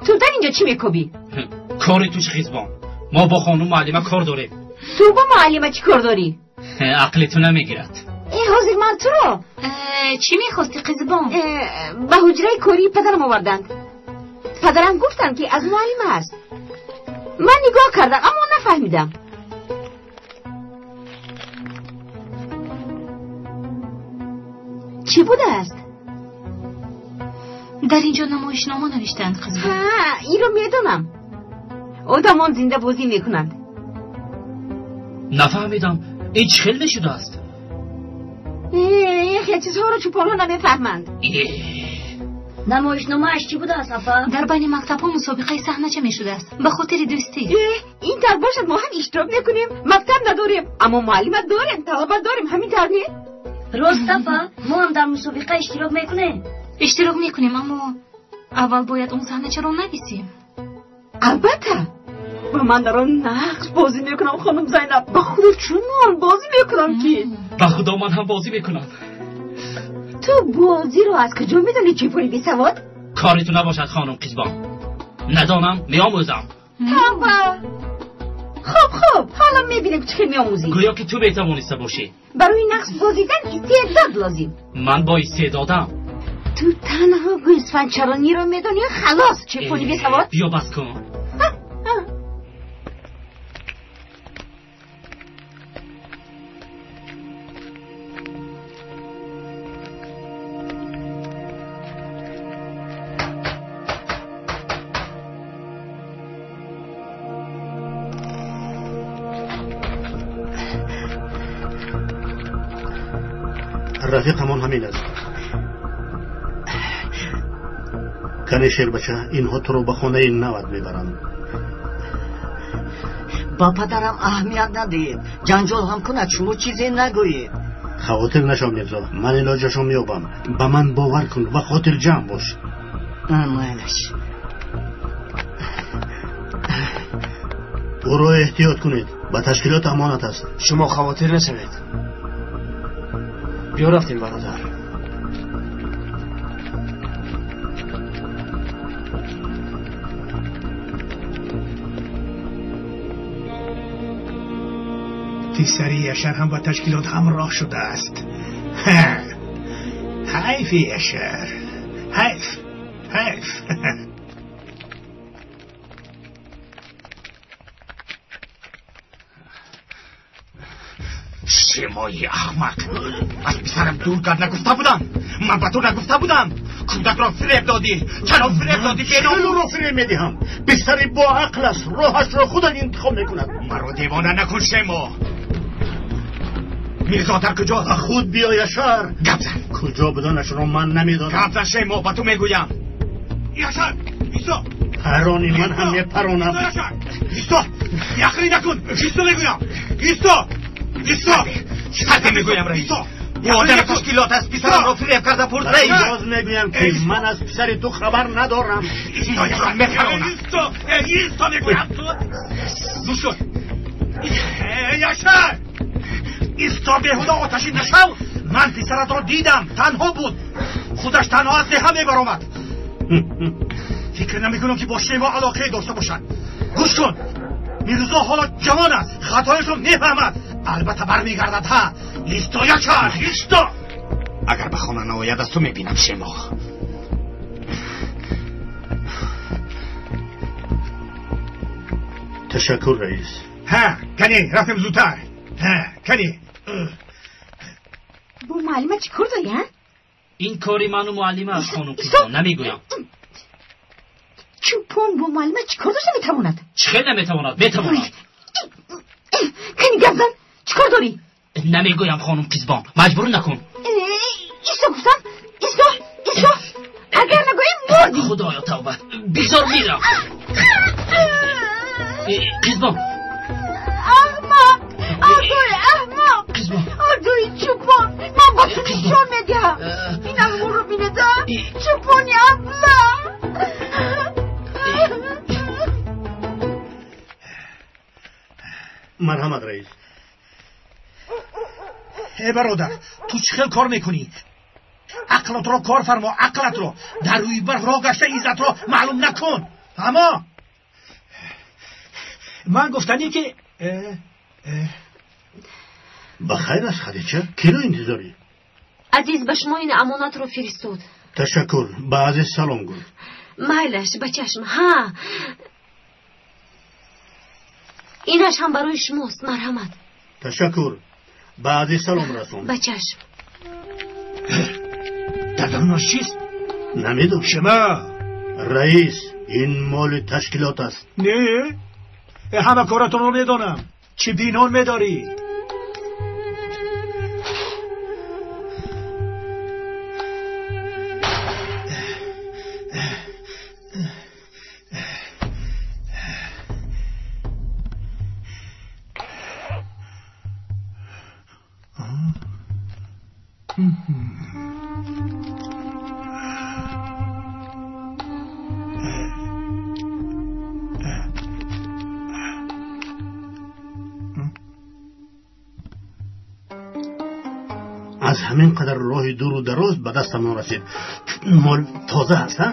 Ту дар инҷо чӣ мекобӣ? Кори ту хизбон. Мо бо хонум муаллима кор дорем. Ту бо муаллима чӣ кор дорӣ? Ақли ту намегирад. Ҳозир ман туро. Чӣ мехости, қизбон? Ба ҳуҷраи кории падарам оварданд. Падарам гуфтанд, ки аз муаллима аст. Ман нигоҳ кардам, аммо нафаҳмидам. Чӣ будааст? Дар инҷо намоишнома навиштаанд, қизбон. Ҳа, инро медонам. Одамон зиндабозӣ мекунанд. Нафаҳмидам, ин чӣ хел мешудааст? Хел чизҳоро чӯпонҳо намефаҳманд. Намоишномааш чӣ будааст, апа? Дар байни мактабҳо мусобиқаи саҳнача мешудааст ба хотири дӯстӣ. Ин тар бошад, мо ҳам иштирок мекунем. Мактаб надорем, аммо муаллима дорем, талаба дорем, ҳамин тавр не? Рост, апа, мо ҳам дар мусобиқа иштирок мекунем. Иштирок мекунем, аммо аввал бояд он саҳначаро нависем. Албатта, ва ман дар он нақш бозӣ мекунам, хонум Зайнаб. Ба худо чунон бозӣ мекунам ки. Ба худо ман ҳам бозӣ мекунам. Ту бозиро аз куҷо медонӣ, чипури бесавод? Кори ту набошад, хонум қизбон. Надонам, меомӯзам. Тавба! Хуб, хуб, ҳоло мебинем чӣ хел меомӯзӣ. Гӯё ки ту метавониста бошӣ. Барои нақш бозидан истеъдод лозим. Ман бо истеъдодам. Ту танҳо гӯсфандчарониро медонӣ, халос, чипури бесавод. Биё бас кун. Рафиқамон ҳамин аст. Кане шербача, инҳо туро ба хонаи нават мебаранд. Ба падарам аҳамият надиҳед. Ҷанҷол ҳам кунад, шумо чизе нагӯед. Хавотир нашав, Мирзо, ман илоҷашо меёбам. Ба ман бовар кун ва хотирҷамъ бош. Майлаш. Ӯро эҳтиёт кунед, ба ташкилот амонат аст. Шумо хавотир нашавед. Биё рафтем, бародар. Писари Яшар ҳам ба ташкилот ҳамроҳ шудааст. Ҳайфи Яшар, ҳайф, ҳайф. Шимои аҳмақ, аз писарам дур кард нагуфта будам. Ман ба ту нагуфта будам. Кӯдакро фиреб додӣ. Чаро фиреб додӣ? Чаро фиреб медиҳам? Писари боақл аст, роҳашро худаш интихоб мекунад. Маро девона накун, Шемо. Мирзо дар куҷост? Ба худ биё, Яшар. Гап зан. Куҷо буданашро ман намедонам. Гап зан, Шемо, ба ту мегӯям. Яшар, исто. Парони ман ҳам мепаронам. Исто, яхрӣ накун. Исто мегӯям. Исто. Исто. Сарде мегӯям, раис. Одами ташкилот аст, писарамро фиреб карда бурд, раис. Боз мегӯям, ки ман аз писари ту хабар надорам. Исто, Яшар, мепаронам. Исто, исто мегӯям. Гӯш кун. Яшар! Исто, беҳуда оташин нашав. Ман писаратро дидам, танҳо буд. Худаш танҳо аз деҳа мебаромад. Фикр намекунам, ки бо Шемо алоқае дошта бошад. Гӯш кун, Мирзо ҳоло ҷавон аст, хатояшро мефаҳмад. Албатта бармегардад. Ҳа, исто, Яшар, исто. Агар ба хона наояд, аз ту мебинам, Шемо. Ташаккур, раис. Ҳа, кани рафтем зудтар. Ҳа, кани. Бо муаллима чӣ кор дорӣ, а? Ин кори ману муаллима аст, хонум Қизбон, намегӯям. Чӯпон бо муаллима чӣ кор дошта метавонад? Чӣ хел наметавонад? Метавонад. Кани гап зан, чӣ кор дорӣ? Намегӯям, хонум Қизбон, маҷбур накун. Исто гуфтам, исто, исто. Агар нагӯӣ мурдӣ. Худоё, тавба, бигзор мирам. Қизбон. Аҳмақ, ардои аҳмақ, ардои чӯпон, ман ба ту нишон медиҳам. Ин аҳволро бинед, чӯпони аблаҳ. Марҳамат, раис. Э бародар, ту чӣ хел кор мекунӣ? Ақлатро кор фармо, ақлатро. Дар рӯи барф роҳ гашта иззатро маълум накун. Аммо ман гуфтанӣ ки ба хайр аст, Хадича. Киро интизорӣ? Азиз ба шумо ин амонатро фиристод. Ташаккур, ба Азиз салом гӯй. Майлаш, ба чашм. Ҳа, инаш ҳам барои шумост, марҳамат. Ташаккур, ба Азиз салом расон. Ба чашм. Дар дарунаш чист? Намедонам. Шумо. Раис, ин моли ташкилот аст. Не, ҳама коратонро медонам. Чӣ бинон медорӣ? Аз ҳамин қадар роҳи дуру дароз ба дастамон расид. Мол тоза аст, а?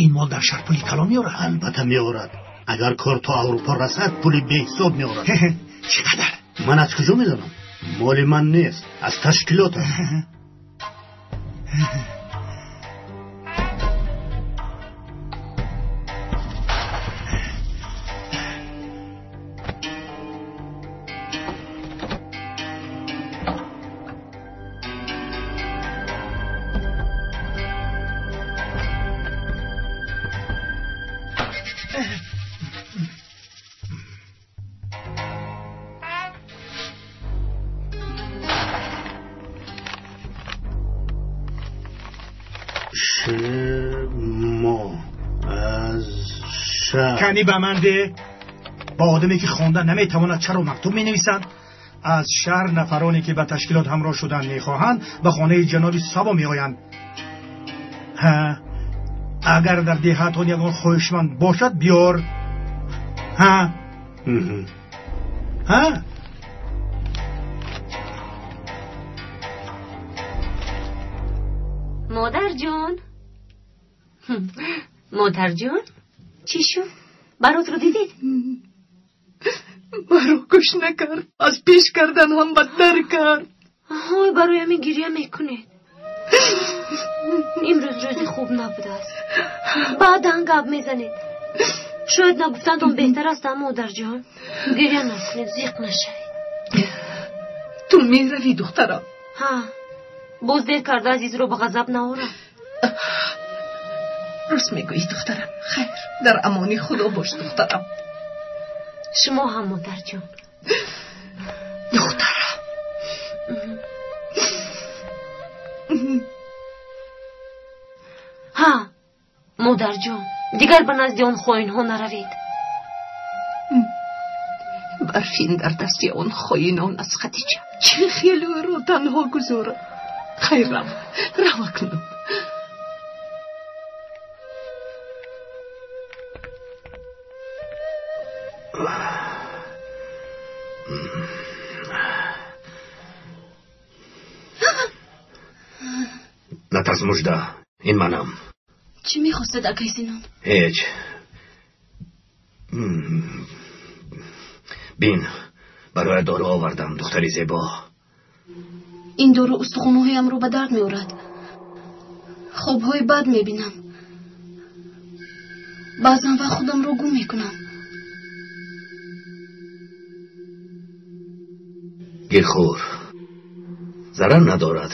Ин мол дар шаҳр пули калон меорад? Албатта меорад. Агар кор то Аврупо расад, пули беҳисоб меорад. Чӣ қадар? Ман аз куҷо медонам? Моли ман нест, аз ташкилот аст. Кани ба ман де, ба одаме ки хонда наметавонад чаро мактуб менависанд? Аз шаҳр нафароне ки ба ташкилот ҳамроҳ шудан мехоҳанд, ба хонаи ҷаноби Сабо меоянд. Ҳа, агар дар деҳатон ягон хоҳишманд бошад, биёр. Ҳа, ҳа. Модарҷон, модарҷон, чӣ шуд? Баротро дидед? Маро гӯш накард, аз пеш кардан ҳам бадтар кард. Ҳой, барои ҳамин гиря мекунед. Имрӯз рӯзи хуб набудааст. Баъдан гап мезанед. Шояд нагуфтандон беҳтар аст, модарҷон. Гиря накунед, зиқ нашавед. Ту меравӣ, духтарам? Ҳа, боз дер карда азизро ба ғазаб наорам. Рост мегӯӣ, духтарам. Хайр, дар амони худо бош, духтарам. Шумо ҳам, модарҷон. Духтарам. Ҳа, модарҷон, дигар ба назди он хоинҳо наравед. Барфин дар дасти он хоинон аст, Хадича. Чӣ хел ӯро танҳо гузорам? Хайр, рав, рав акнун. Натарс, Мужда, ин манам. Чӣ мехостед, акай Зинон? Ҳеҷ. Бин, барои дору овардам, духтари зебо. Ин дору устухонҳоямро ба дард меорад. Хобҳои бад мебинам. Баъзан вақт худамро гум мекунам. Гирхӯр, зарар надорад.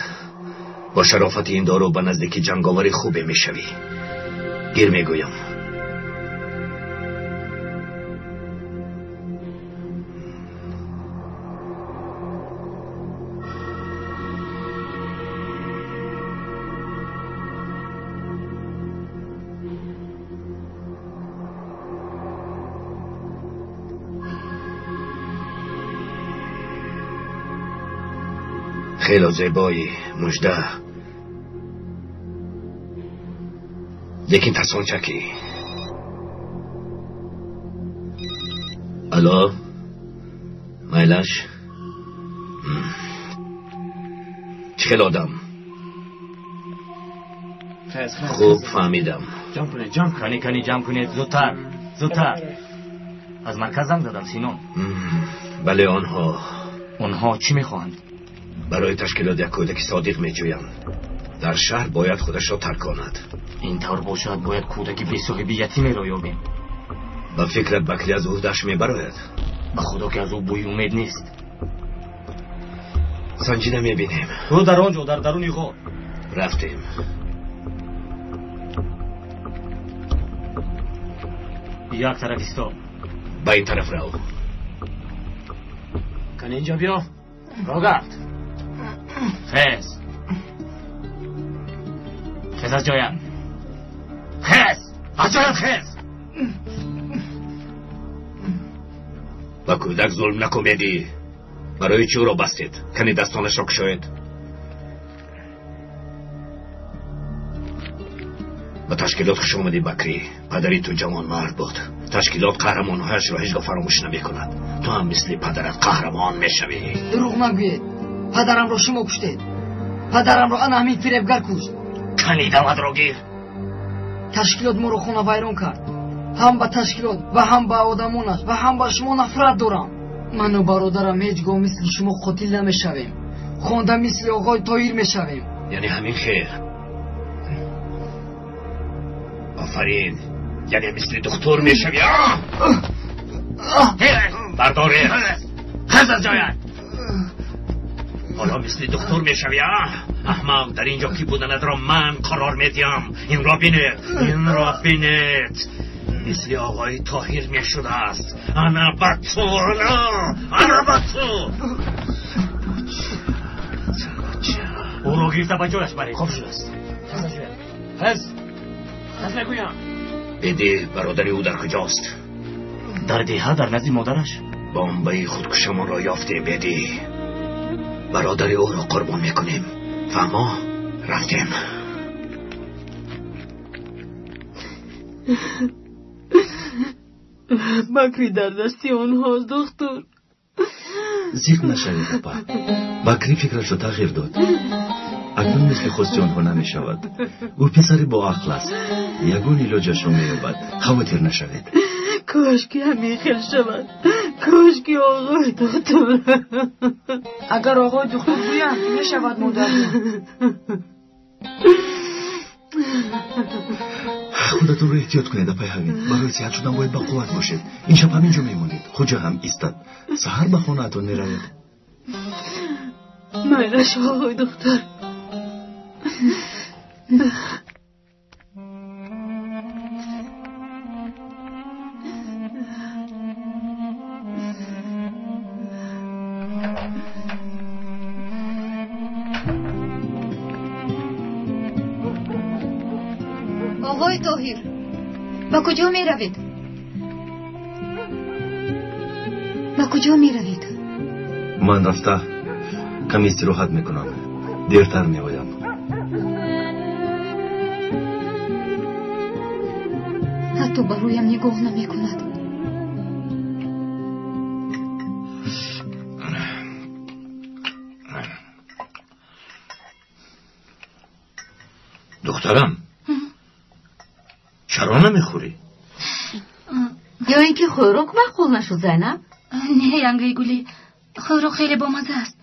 Бо шарофати ин дору ба наздики ҷанговари хубе мешавӣ. Гир мегӯям. Хело зебоӣ, Мужда. Лекин тарсончакӣ. Алло, майлаш? Чӣ хел одам? Хуб фаҳмидам. Ҷамъ кунед, ҷамъ кани, кани, ҷамъ кунед, зудтар, зудтар. Аз марказ занг задам, Синон. Бале, онҳо. Онҳо чӣ мехоҳанд? Барои ташкилот як кӯдаки содиқ меҷӯянд. Дар шаҳр бояд худашро тарк конад. Ин тавр бошад, бояд кӯдаки бесоҳиби ятимеро ёбем. Ба фикрат Бакри аз уҳдаш мебарояд? Ба худо ки аз ӯ бӯи умед нест. Санҷида мебинем. Ӯ дар он ҷо, дар даруни ғор. Рафтем. Як тараф исто. Ба ин тараф рав. Кани инҷо биё. Рогард. Хез. Хез аз ҷоям. Хез! Аз ҷоям хез! Ба кӯдак зулм накун, Беди. Барои чӣ ӯро бастед? Кани дастонашро кушоед. Ба ташкилот хуш омадӣ, Бакрӣ. Падари ту ҷавонмард буд. Ташкилот қаҳрамонҳояшро ҳеҷ гоҳ фаромӯш намекунад. Ту ҳам мисли падарат қаҳрамон мешавӣ. Дурӯғ нагӯед. Падарамро шумо куштед. Падарамро ана ҳамин фиребгар кушт. Кани дамадро гир. Ташкилот моро хона вайрон кард. Ҳам ба ташкилот ва ҳам ба одамонаш ва ҳам ба шумо нафрат дорам. Ману бародарам ҳеҷ гоҳ мисли шумо қотил намешавем. Хонда мисли оғои Тоҳир мешавем. Яъне ҳамин хел. Офарин. Яъне мисли духтур мешавӣ. Бардоре. Хез аз ҷоят. Ҳоло мисли духтур мешавӣ, аҳмақ. Дар ин ҷо кӣ буданатро ман қарор медиҳам. Инро бинед, инро бинед. Мисли оғои Тоҳир мешудааст. Ана ба ту, ана, ана ба ту. Ӯро гирифта ба ҷояш баред. Хоб шудааст. Хез аз ҷоят. Хез. Хез мегӯям. Беди, бародари ӯ дар куҷост? Дар деҳа, дар назди модараш. Бомбаи худкушамонро ёфтем, Беди. Бародари ӯро қурбон мекунем. Фаҳмо? Рафтем. Бакри дар дасти онҳост, духтур. Зиқ нашавед, апа. Бакри фикрашро тағйир дод. Акнун мисли хости онҳо намешавад. Ӯ писари боақл аст. Ягон илоҷашро меёбад. Хавотир нашавед. Кош ки ҳамин хел шавад. Кошки оғои духтур. Агар оғои духтур гӯянд, мешавад модарҷон. Худатонро эҳтиёт кунед, апай Ҳамид. Барои сиҳат шудан бояд ба қувват бошед. Ин шаб ҳамин ҷо мемонед. Хуҷа ҳам истад. Саҳар ба хонаатон меравед. Майлаш, оғои духтур. Оғои Тоҳир, ба куҷо меравед? Ба куҷо меравед? Ман рафта каме истироҳат мекунам. Дертар меоям. Ҳатто ба рӯям нигоҳ намекунад. Духтарам, чаро намехӯрӣ? Ё ин ки хӯрок маъқул нашуд, Зайнаб? Не, янгаи гулӣ, хӯрок хеле бомазза аст.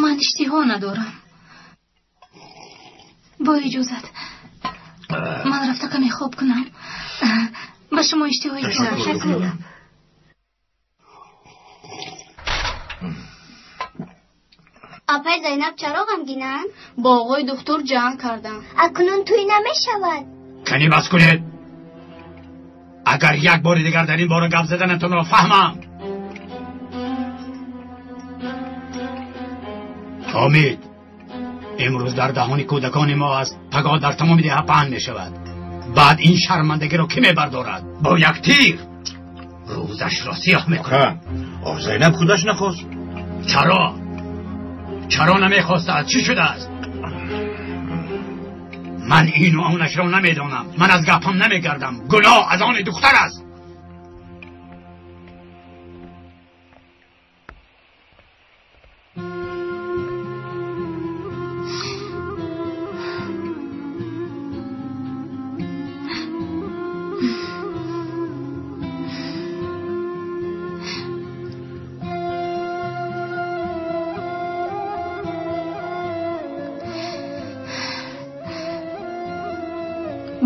Ман иштиҳо надорам. Бо иҷозат, ман рафта каме хоб кунам. Ба шумо иштиҳои Ташаккур. Апай Зайнаб чаро ғамгинанд? Бо оғои духтур ҷанг кардам. Акнун тӯй намешавад. Кани бас кунед. Агар як бори дигар дар ин бора гап заданатонро фаҳмам. Ҳомид, имрӯз дар даҳони кӯдакони мо аст, пагоҳ дар тамоми деҳа паҳн мешавад. Баъд ин шармандагиро кӣ мебардорад? Бо як тир рӯзашро сиёҳ мекунад. Оҳ, Зайнаб худаш нахост. Чаро? Чаро намехостааст? Чӣ шудааст? Ман ину онашро намедонам. Ман аз гапам намегардам. Гуноҳ аз они духтар аст.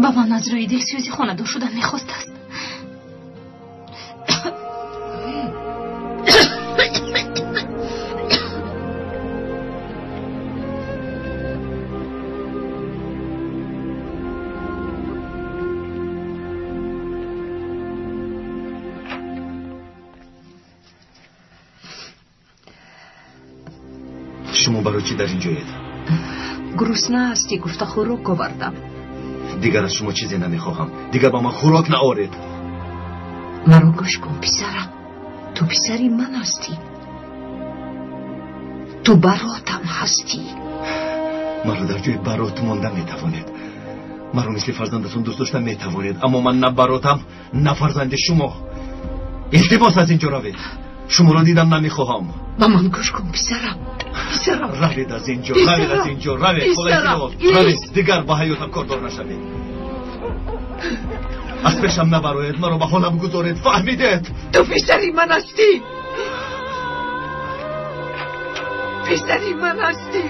Ба ман аз рӯи дилсӯзӣ хонадор шудан мехостааст. Шумо барои чӣ дар ин ҷоед? Гурусна ҳастӣ гуфта хӯрок овардам. Дигар аз шумо чизе намехоҳам. Дигар ба ман хӯрок наоред. Маро гӯш кун, писарам. Ту писари ман ҳастӣ. Ту баротам ҳастӣ. Маро дар ҷои барот монда метавонед. Маро мисли фарзандатон дӯст дошта метавонед, аммо ман на баротам, на фарзанди шумо. Илтимос, аз ин ҷо равед. Шуморо дидам намехоҳам. Ба ман гӯш кун, писарам. Писарам. Равед аз ин ҷо, равед аз ин ҷо, равед. Равед, дигар ба ҳаётам кордор нашавед. Аз пешам набароед, маро ба ҳолам гузоред, фаҳмидед? Ту писари ман ҳастӣ. Писари ман ҳастӣ.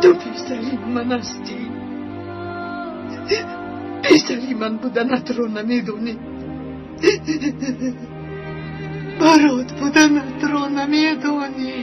Ту писари ман ҳастӣ. Писари ман буданатро намедонӣ. Барот буданатро намедонӣ.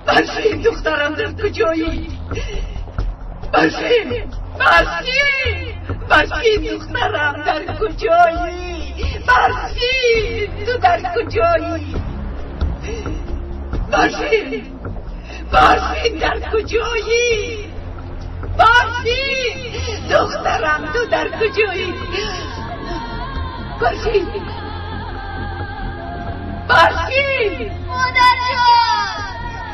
Барфин, духтарам дар куҷоӣ? Барфин, Барфин, Барфин, духтарам дар куҷоӣ? Барфин, ту дар куҷоӣ? Барфин, Барфин дар куҷоӣ? Барфин! Духтарам, ту дар куҷоӣ? Барфин! Барфин! Модарҷон!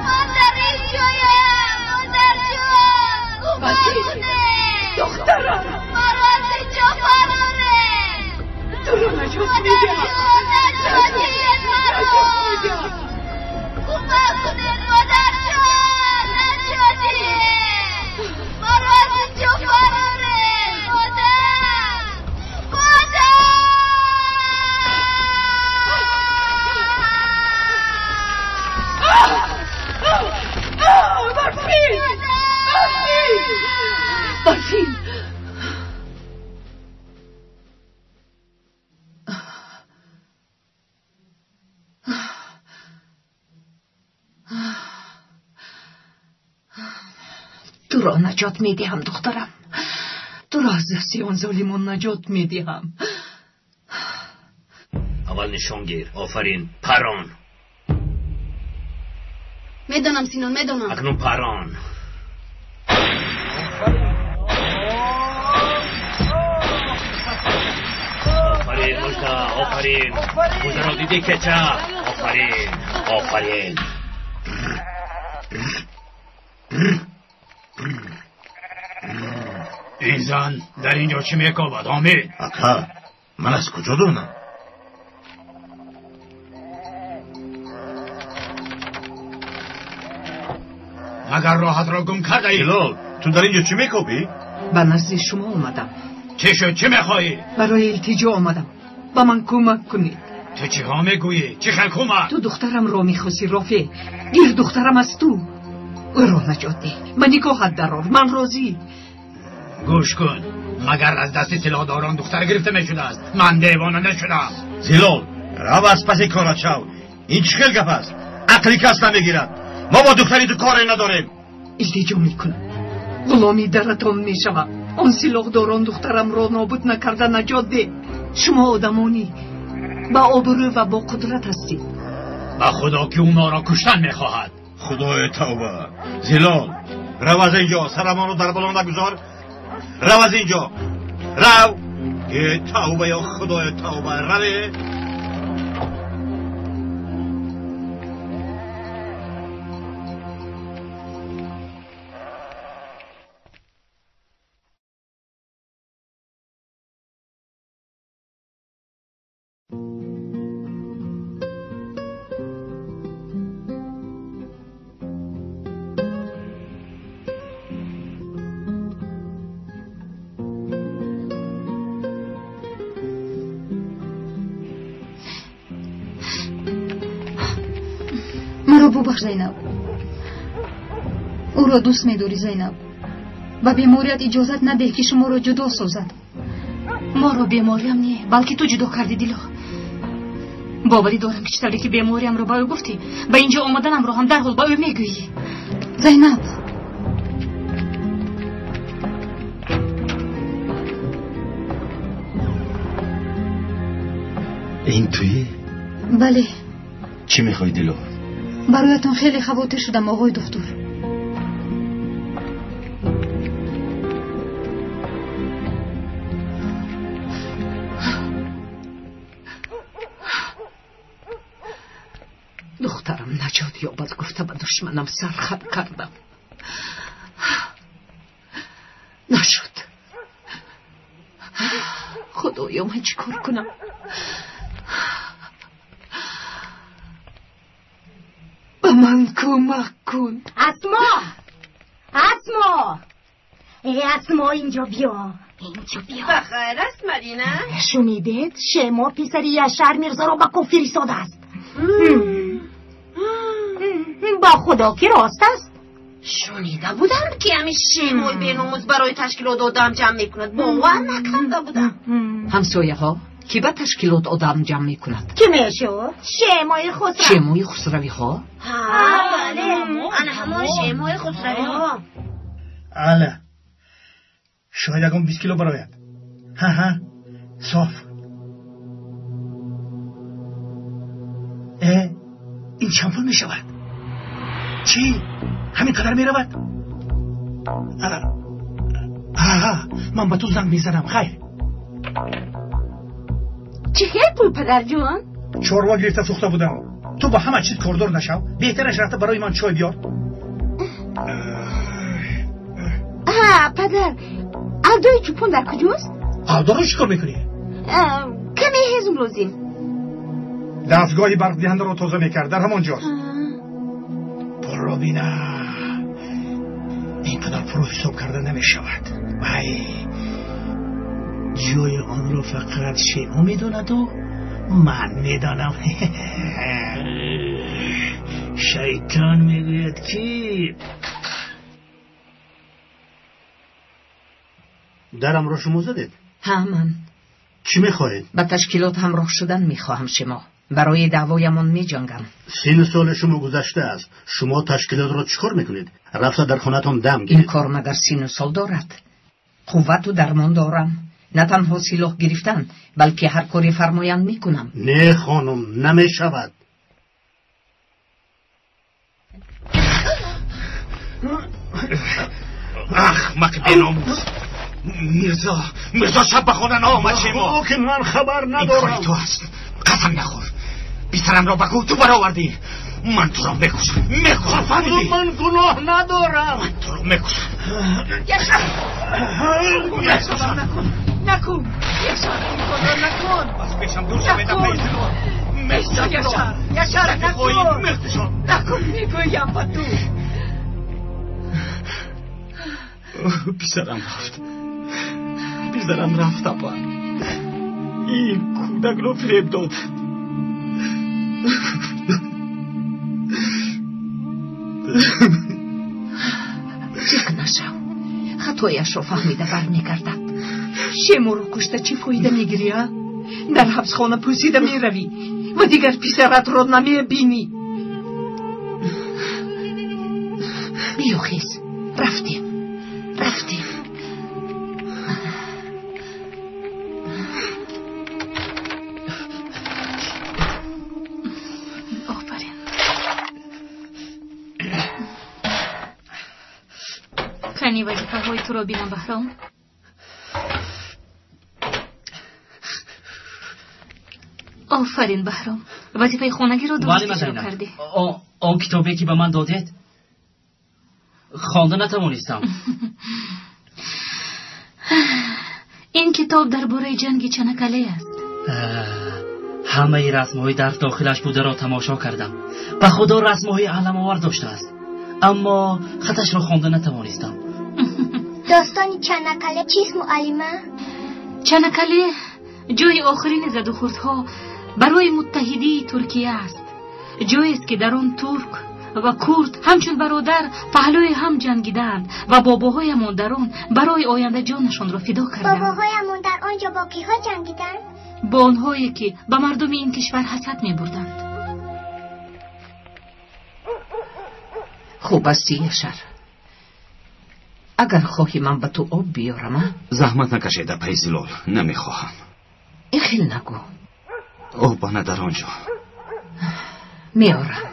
Ман дар ин ҷоям! Модарҷон! Кӯмак кунед! Духтарам! Маро аз инҷо бароред! Туро наҷот медиҳам! Модарҷон, наҷот диҳед маро! Кӯмак кунед, модарҷон! Наҷот диҳед! Маро аз инҷо бароред! Модар! Модар! Барфин! Барфин! Барфин! Туро наҷот медиҳам, духтарам. Туро аз дасти он золимон наҷот медиҳам. Аввал нишон гир. Офарин. Парон. Медонам, Синон, медонам. Акнун парон. Офарин, мужда, офарин. Муждаро дидӣ, кеча? Офарин, офарин. Ин зан дар ин ҷо чӣ мекобад, Омид? Ака, ман аз куҷо донам? Магар роҳатро гум кардаӣ? Ҳилол, ту дар ин ҷо чӣ мекобӣ? Ба назди шумо омадам. Чӣ шуд? Чӣ мехоҳӣ? Барои илтиҷо омадам. Ба ман кӯмак кунед. Ту чиҳо мегӯӣ? Чӣ хел кӯмак? Ту духтарамро мехосӣ, Рофеъ. Гир духтарам аз ту. Ӯро наҷот деҳ. Ба никоҳат дарор. Ман розӣ. Гӯш кун, магар аз дасти силоҳдорон духтар гирифта мешудааст? Ман девона нашудам. Зилол, рав аз паси корат шав. Ин чӣ хел гап аст? Ақли кас намегирад. Мо бо духтари ту коре надорем. Илтиҷо мекунам. Ғуломи даратон мешавам. Он силоҳдорон духтарамро нобуд накарда наҷот деҳ. Шумо одамонӣ ба обрӯ ва бо қудрат ҳастед. Ба худо ки ӯ моро куштан мехоҳад. Худои тавба. Зилол, рав аз инҷо, сарамонро дар бало нагузор. Рав аз инҷо. Рав. Э тавба ё худои тавба, раве. Маро бубахш, Зайнаб. Ӯро дӯст медорӣ, Зайнаб. Ба беморият иҷозат надеҳ, ки шуморо ҷудо созад. Моро бемориам не, балки ту ҷудо кардӣ, Дило. Боварӣ дорам, ки чӣ тавре ки бемориамро ба ӯ гуфтӣ, ба ин ҷо омаданамро ҳам дарҳол ба ӯ мегӯӣ. Зайнаб, ин туӣ? Бале. Чӣ мехоҳӣ, Дило? Бароятон хеле хавотир шудам, оғои духтур. Духтарам наҷот ёбад гуфта ба душманам сархат кардам. Нашуд. Худоё, ман чӣ кор кунам? Ба ман кӯмак кун. Асмо! Асмо! Э, Асмо, инҷо биё. Инҷо биё. Ба хайр аст, Мадина? Шунидед, Шемо писари Яшар Мирзоро ба кӯҳ фиристодааст. Ба худо ки рост аст. Шунида будам, ки ҳамин Шемои беномус барои ташкилот одам ҷамъ мекунад. Бовар накарда будам. Ҳамсояҳо, ки ба ташкилот одам ҷамъ мекунад? Кӣ мешуд? Шемои Хусрав. Шемои Хусравиҳо? Ҳа, бале, ана ҳамон Шемои Хусравиҳо. Ала, шояд ягон 20 кило барояд. Ҳа, ҳа, соф. Э, ин чанд пул мешавад? Чӣ? Ҳамин қадар меравад? Ҳа, ман ба ту занг мезанам. Хайр. Чӣ хел пул, падарҷон? Чорво гирифта сӯхта будам. Ту ба ҳама чиз кордор нашав. Беҳтараш рафта барои ман чой биёр. Ҳа, падар, алдои чӯпон дар куҷост? Алдоро чӣ кор мекунӣ? Каме ҳезум лозим. Дастгоҳи барқдиҳандаро тоза мекард, дар ҳамон ҷост. Пулро бина. Ин қадар пулро ҳисоб карда намешавад. Вай, ҷои онро фақат Шемо медонаду ман медонам. Шайтон мегӯяд, ки дарамро шумо задед? Ҳа, ман. Чӣ мехоҳед? Ба ташкилот ҳамроҳ шудан мехоҳам, Шемо. Барои даъвоямон меҷангам. Сину соли шумо гузаштааст. Шумо ташкилотро чӣ кор мекунед? Рафта дар хонатон дам гиред. Ин кор магар сину сол дорад? Қуввату дармон дорам. На танҳо силоҳ гирифтан, балки ҳар коре фармоянд мекунам. Не, хонум, намешавад. Ахмақи беномус! Мирзо, Мирзо шаб ба хона наомад, Шемо. Ки ман хабар надорам. Ин кори ту аст. Қасам нахӯр. Писарамро ба кӯҳ ту баровардӣ. Ман туро мекушам, мекушам, фаҳмидӣ? Ман гуноҳ надорам. Ман туро мекушам. Яшар! Яшар, накун, накун! Яшар, ин корро накун! Аз пешам дур шавед, апаи Зилол. Мекушам. Яшар, Яшар, накун! Мекушам. Накун, мегӯям ба ту. Писарам рафт. Писарам рафт, апа. Ин кӯдакро фиреб дод. Зиқ нашав. Хатояшро фаҳмида бармегардад. Шеморо кушта чӣ фоида мегирӣ, а? Дар ҳабсхона пӯсида меравӣ ва дигар писаратро намебинӣ. Биё, хез, рафтем, рафтем. Офарин. Кани вазифаҳои туро бинам, Баҳром. Офарин, Баҳром. Вазифаи хонагиро дуруст иҷро кардӣ. Он китобе ки ба ман додед, хонда натавонистам. Ин китоб дар бораи ҷанги Чанакале аст. Ҳамаи расмҳои дар дохилаш бударо тамошо кардам. Ба худо расмҳои аламовар доштааст, аммо хаташро хонда натавонистам. Достони Чанакале чист, муаллима? Чанакале ҷои охирини задухӯрдҳо барои муттаҳидии Туркия аст. Ҷоест, ки дар он турк ва курд ҳамчун бародар паҳлӯи ҳам ҷангидаанд ва бобоҳоямон дар он барои оянда ҷонашонро фидо карданд. Бобоҳоямон дар он ҷо бо киҳо ҷангиданд? Бо онҳое, ки ба мардуми ин кишвар ҳасад мебурданд. Хуб астӣ, Яшар? Агар хоҳӣ ман ба ту об биёрам, а? Заҳмат накашед, апаи Зилол, намехоҳам. Ин хел нагӯ. Об ана дар он ҷо. Меорам.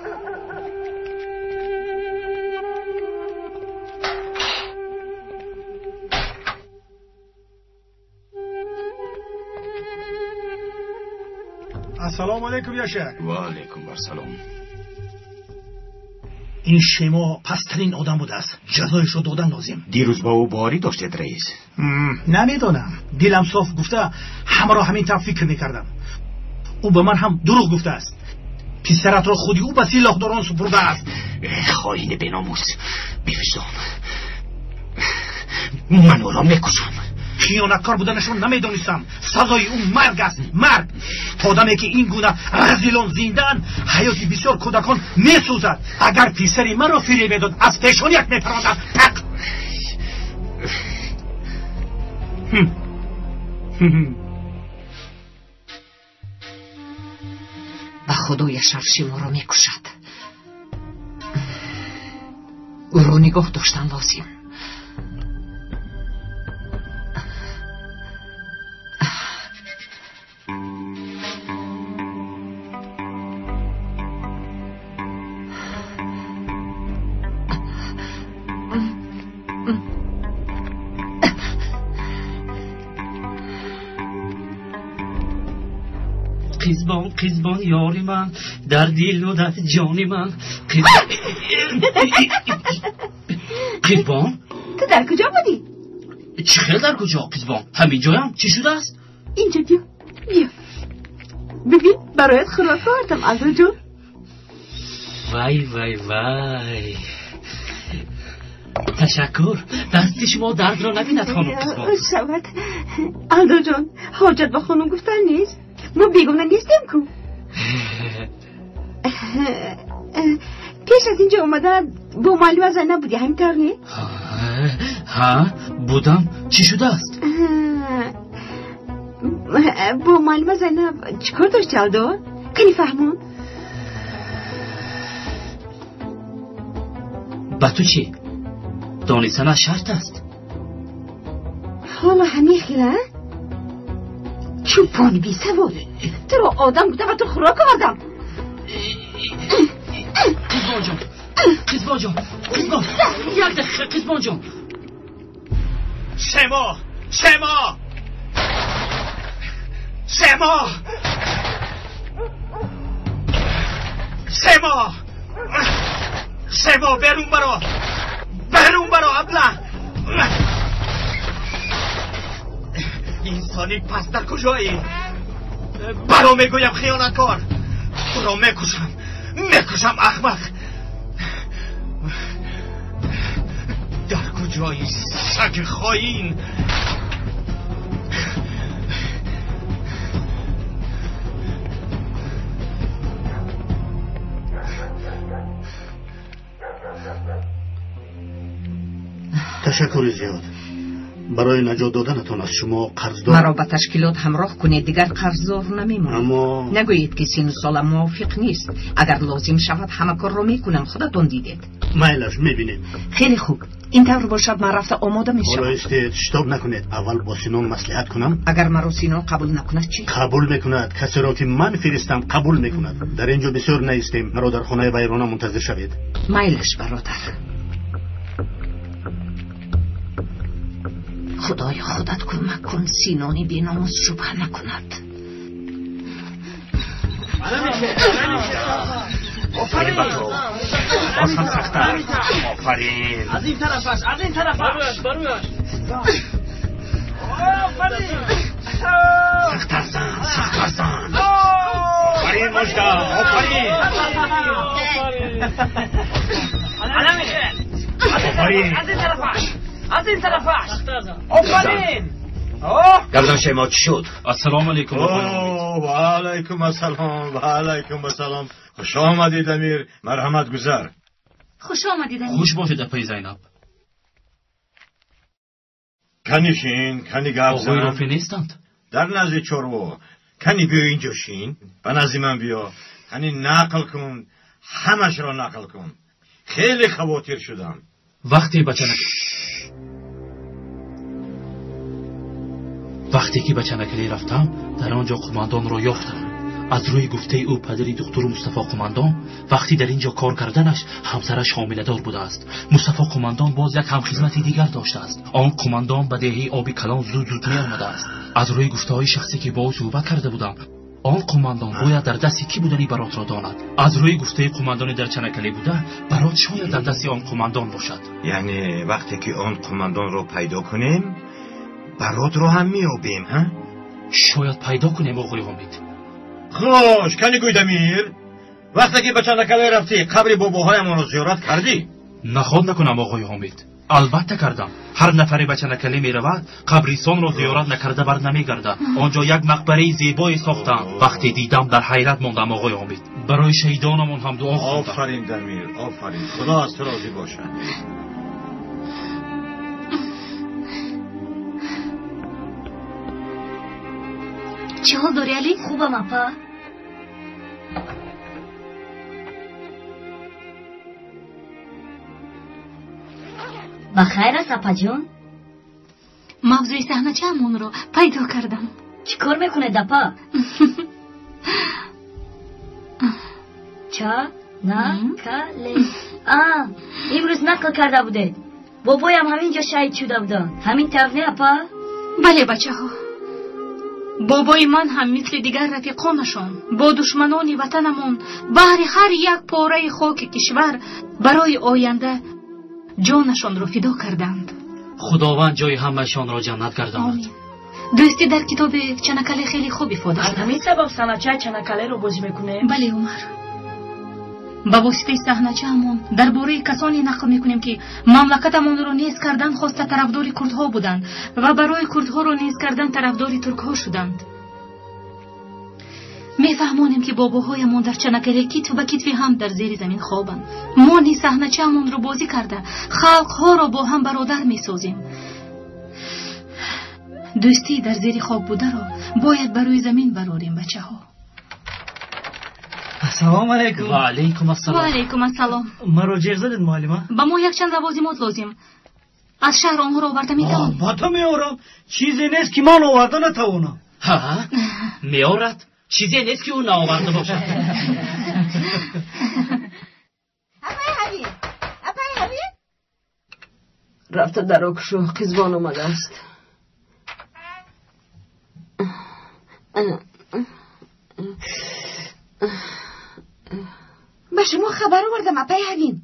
Ассалому алайкум, Яшар. Ва алайкум ассалом. Ин Шемо пасттарин одам будааст. Ҷазояшро додан лозим. Дирӯз ба ӯ боварӣ доштед, раис? Намедонам. Дилам соф гуфта ҳамаро ҳамин тавр фикр мекардам. Ӯ ба ман ҳам дурӯғ гуфтааст. Писаратро худи ӯ ба силоҳдорон супурдааст. Хоини беномус, бевиҷдон. Ман ӯро мекушам. Хиёнаткор буданашро намедонистам. Сазои ӯ марг аст, марг. То даме ки ин гуна разилон зиндаанд, ҳаёти бисёр кӯдакон месӯзад. Агар писари маро фиреб медод, аз пешоният мепарондам. Тақ! Ба худо Яшар Шеморо мекушад. Ӯро нигоҳ доштан лозим. Қизбон, қизбон, ёри ман, дар дилу дар ҷони ман. Қизбон? Ту дар куҷо будӣ? Чӣ хел дар куҷо, қизбон? Ҳамин ҷоям. Чӣ шудааст? Инҷо биё, биё. Бибин, бароят хӯрок овардам, Алдоҷон. Вай, вай, вай. Ташаккур. Дасти шумо дардро набинад, хонум қизбон. Шавад. Алдоҷон, ҳоҷат ба хонум гуфтан нест. Мо бегона нестем ку. Пеш аз инҷо омада бо муаллима Зайнаб будӣ, ҳамин тавр не? Ҳа, будам. Чӣ шудааст? Бо муаллима Зайнаб чӣ кор дошти, Алдо? Кани фаҳмон. Ба ту чӣ? Донистанаш шарт аст. Ҳоло ҳамин хела? Чӯпони бесавод. Туро одам гуфта ба ту хӯрок овардам. Қизбонҷон, Қизбонҷон, Қизбон, як дақиқа, Қизбонҷон. Шемо, Шемо, Шемо, Шемо, Шемо, берун баро, берун баро, абла. Инсони пас дар куҷоӣ? Баро мегӯям, хиёнаткор. Туро мекушам, мекушам, ахмақ. Дар куҷои саги хоин? Ташаккури зиёд. Барои наҷот доданатон аз шумо қарздор. Маро ба ташкилот ҳамроҳ кунед, дигар қарздор намемонам. Аммо нагӯед ки сину солам мувофиқ нест. Агар лозим шавад ҳама корро мекунам, худатон дидед. Майлаш, мебинем. Хеле хуб. Ин тавр бошад, ман рафта омода мешавам. Ҳоло истед, шитоб накунед. Аввал бо Синон маслиҳат кунам. Агар маро Синон қабул накунад чӣ? Қабул мекунад. Касеро ки ман фиристам қабул мекунад. Дар ин ҷо бисёр наистем. Маро дар хонаи вайрона мунтазир шавед. Майлаш, бародар. Худоё, худат кӯмак кун, Синони беномус шубҳа накунад. Офарин ба ту. Боз ҳам сахттар. Офарин. Аз ин тарафаш, аз ин тарафаш. Барояш. Офарин. Сахттар зан, сахттар зан. Офарин, Мужда, офарин. Офарин. Аз ин тарафаш. Аз ин тарафаш. Офарин. Гапзан, Шемо, чӣ шуд? Ассалому алайкум. Ва алайкум ассалом, ва алайкум ассалом. Хуш омадед, Амир. Марҳамат, гузар. Хуш омадед, Амир. Хуш бошед, апаи Зайнаб. Кани шин, кани гап зан. Оғои Рофеъ нестанд? Дар назди чорво. Кани биё инҷо шин, ба назди ман биё. Кани нақл кун, ҳамашро нақл кун. Хеле хавотир шудам. Вақте ки ба Чанакалӣ рафтам, дар он ҷо қумандонро ёфтам. Аз рӯи гуфтаи ӯ падари духтуру Мустафо қумандон вақти дар ин ҷо кор карданаш ҳамсараш ҳомиладор будааст. Мустафо қумандон боз як ҳамхизмати дигар доштааст. Он қумандон ба деҳаи оби калон зуд зуд меомадааст. Аз рӯи гуфтаҳои шахсе ки бо ӯ суҳбат карда будам, он қумандон бояд дар дасти кӣ будани Баротро донад. Аз рӯи гуфтаи қумандони дар Чанакалӣ буда, Барот шояд дар дасти он қумандон бошад. Яъне вақте ки он қумандонро пайдо кунем, Баротро ҳам меёбем, ҳа? Шояд пайдо кунем, оғои Ҳомид. Хуш, кани гӯй, Дамир, вақте ки ба Чанакалӣ рафтӣ, қабри бобоҳоямонро зиёрат кардӣ? Наход накунам, оғои Ҳомид. Албатта кардам. Ҳар нафаре ба Чанакалӣ меравад, қабристонро зиёрат накарда бар намегардад. Он ҷо як мақбараи зебое сохтам. Вақте дидам дар ҳайрат мондам, оғои Ҳомид. Барои шаҳидонамон ҳам дуо хондам. Офарин, Дамир, офарин. Худо аз ту розӣ бошад. Чӣ ҳол дорӣ, Али? Хубам, апа. Ба хайр аст, апаҷон? Мавзӯи саҳначаамонро пайдо кардам. Чӣ кор мекунед, апа? Ча на ка ле. А, имрӯз нақл карда будед. Бобоям ҳамин ҷо шаҳид шуда буданд. Ҳамин тавр не, апа? Бале, бачаҳо. Бобои ман ҳам мисли дигар рафиқонашон бо душманони ватанамон баҳри ҳар як пораи хоки кишвар барои оянда ҷонашонро фидо карданд. Худованд ҷои ҳамаашонро ҷаннат гардонад. Дӯстӣ дар китоби Чанакале хеле хуб ифода шудааст. Аз ҳамин сабаб саҳначаи Чанакалеро бозӣ мекунем? Бале, Умар. Ба воситаи саҳначаамон дар бораи касоне нақл мекунем, ки мамлакатамонро нез кардан хоста тарафдори курдҳо буданд ва барои курдҳоро нез кардан тарафдори туркҳо шуданд. Мефаҳмонем, ки бобоҳоямон дар Чанакале китф ба китфи ҳам дар зери замин хобанд. Мо низ саҳначаамонро бозӣ карда халқҳоро бо ҳам бародар месозем. Дӯстӣ дар зери хок бударо бояд ба рӯи замин барорем, бачаҳо. Ассалому алайкум. Ва алайкум ассалом. Ва алайкум ассалом. Маро ҷер задед, муаллима? Ба мо якчанд лавозимот лозим. Аз шаҳр онҳоро оварда метавонӣ? Албатта меорам. Чизе нест, ки ман оварда натавонам. Ҳа, меорад. Чизе нест, ки ӯ наоварда бошад. Рафта даро кушо, қизбон омадааст. Ба шумо хабар овардам, апаи Ҳавин.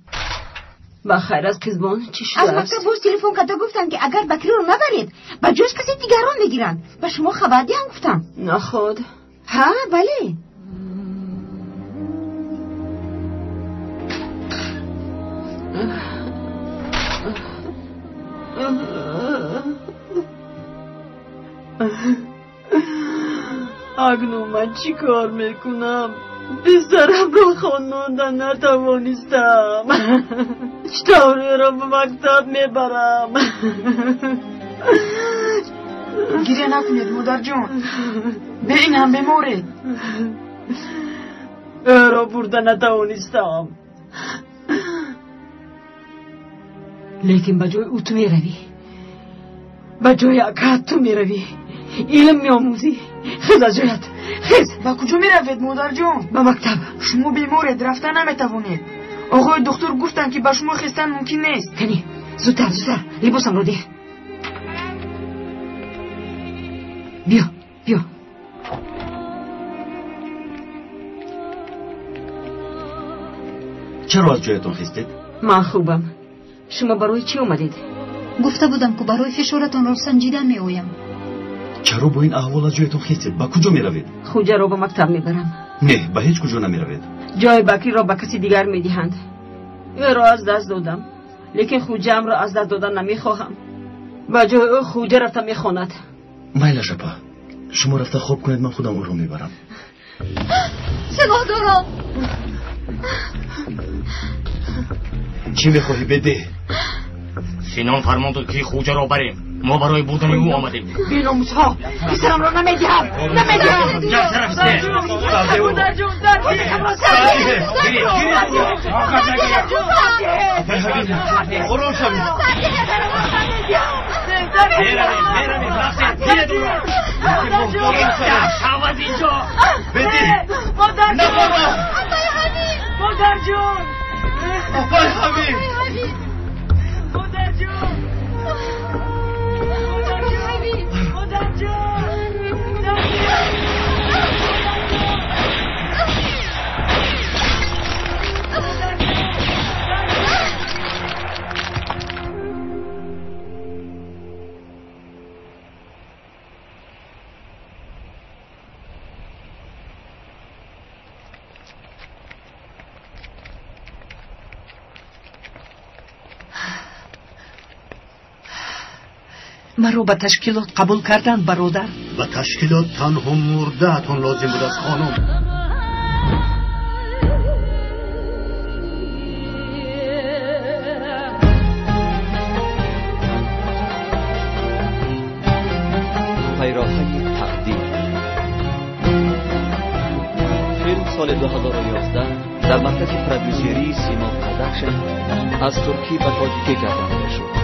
Ба хайр аст, қизбон, чӣ шудааст? Аз мактаб боз телефон карда гуфтанд, ки агар Бакриро набаред, ба ҷояш касе дигарон мегиранд. Ба шумо хабар диҳам гуфтам. Наход. Ҳа, бале. Акнун ман чӣ кор мекунам? Писарамро хононда натавонистам. Чӣ тавр ӯро ба мактаб мебарам? Гиря накунед, модарҷон. Бе ин ҳам беморед. Ӯро бурда натавонистам. Лекин ба ҷои ӯ ту меравӣ. Ба ҷои акаат ту меравӣ. Илм меомӯзӣ. Хез аз ҷоят, хез. Ба куҷо меравед, модарҷон? Ба мактаб. Шумо беморед, рафта наметавонед. Оғои духтур гуфтанд, ки ба шумо хестан мумкин нест. Кани, зудтар, зудтар, либосамро деҳ. Биё, биё. Чаро аз ҷоятон хестед? Ман хубам. Шумо барои чӣ омадед? Гуфта будам, ку барои фишоратонро санҷидан меоям. Чаро бо ин аҳвол аз ҷоятон хестед? Ба куҷо меравед? Хуҷаро ба мактаб мебарам. Не, ба ҳеҷ куҷо намеравед. Ҷои Бакриро ба каси дигар медиҳанд. Ӯро аз даст додам, лекин хуҷаамро аз даст додан намехоҳам. Ба ҷои ӯ хуҷа рафта мехонад. Майлаш, апа, шумо рафта хоб кунед, ман худам ӯро мебарам. Силоҳдорон! Чӣ мехоҳӣ, беде? Синон фармон дод, ки хуҷаро барем. Мо барои бурдани ӯ омадем. Беномусҳо! Писарамро намедиҳам! Намедиҳам! Ором шавед. Шав аз инҷо! Беди! Набаро! Модарҷон! Апаи Ҳамид! Модарҷон! Модарҷон! Маро ба ташкилот қабул карданд, бародар. Ба ташкилот танҳо мурдаатон лозим будааст, хонум. Пайроҳаи тақдир. Филм соли 2011 дар маркази продюсерии Симо Продакшн аз туркӣ ба тоҷикӣ гардонида шуд.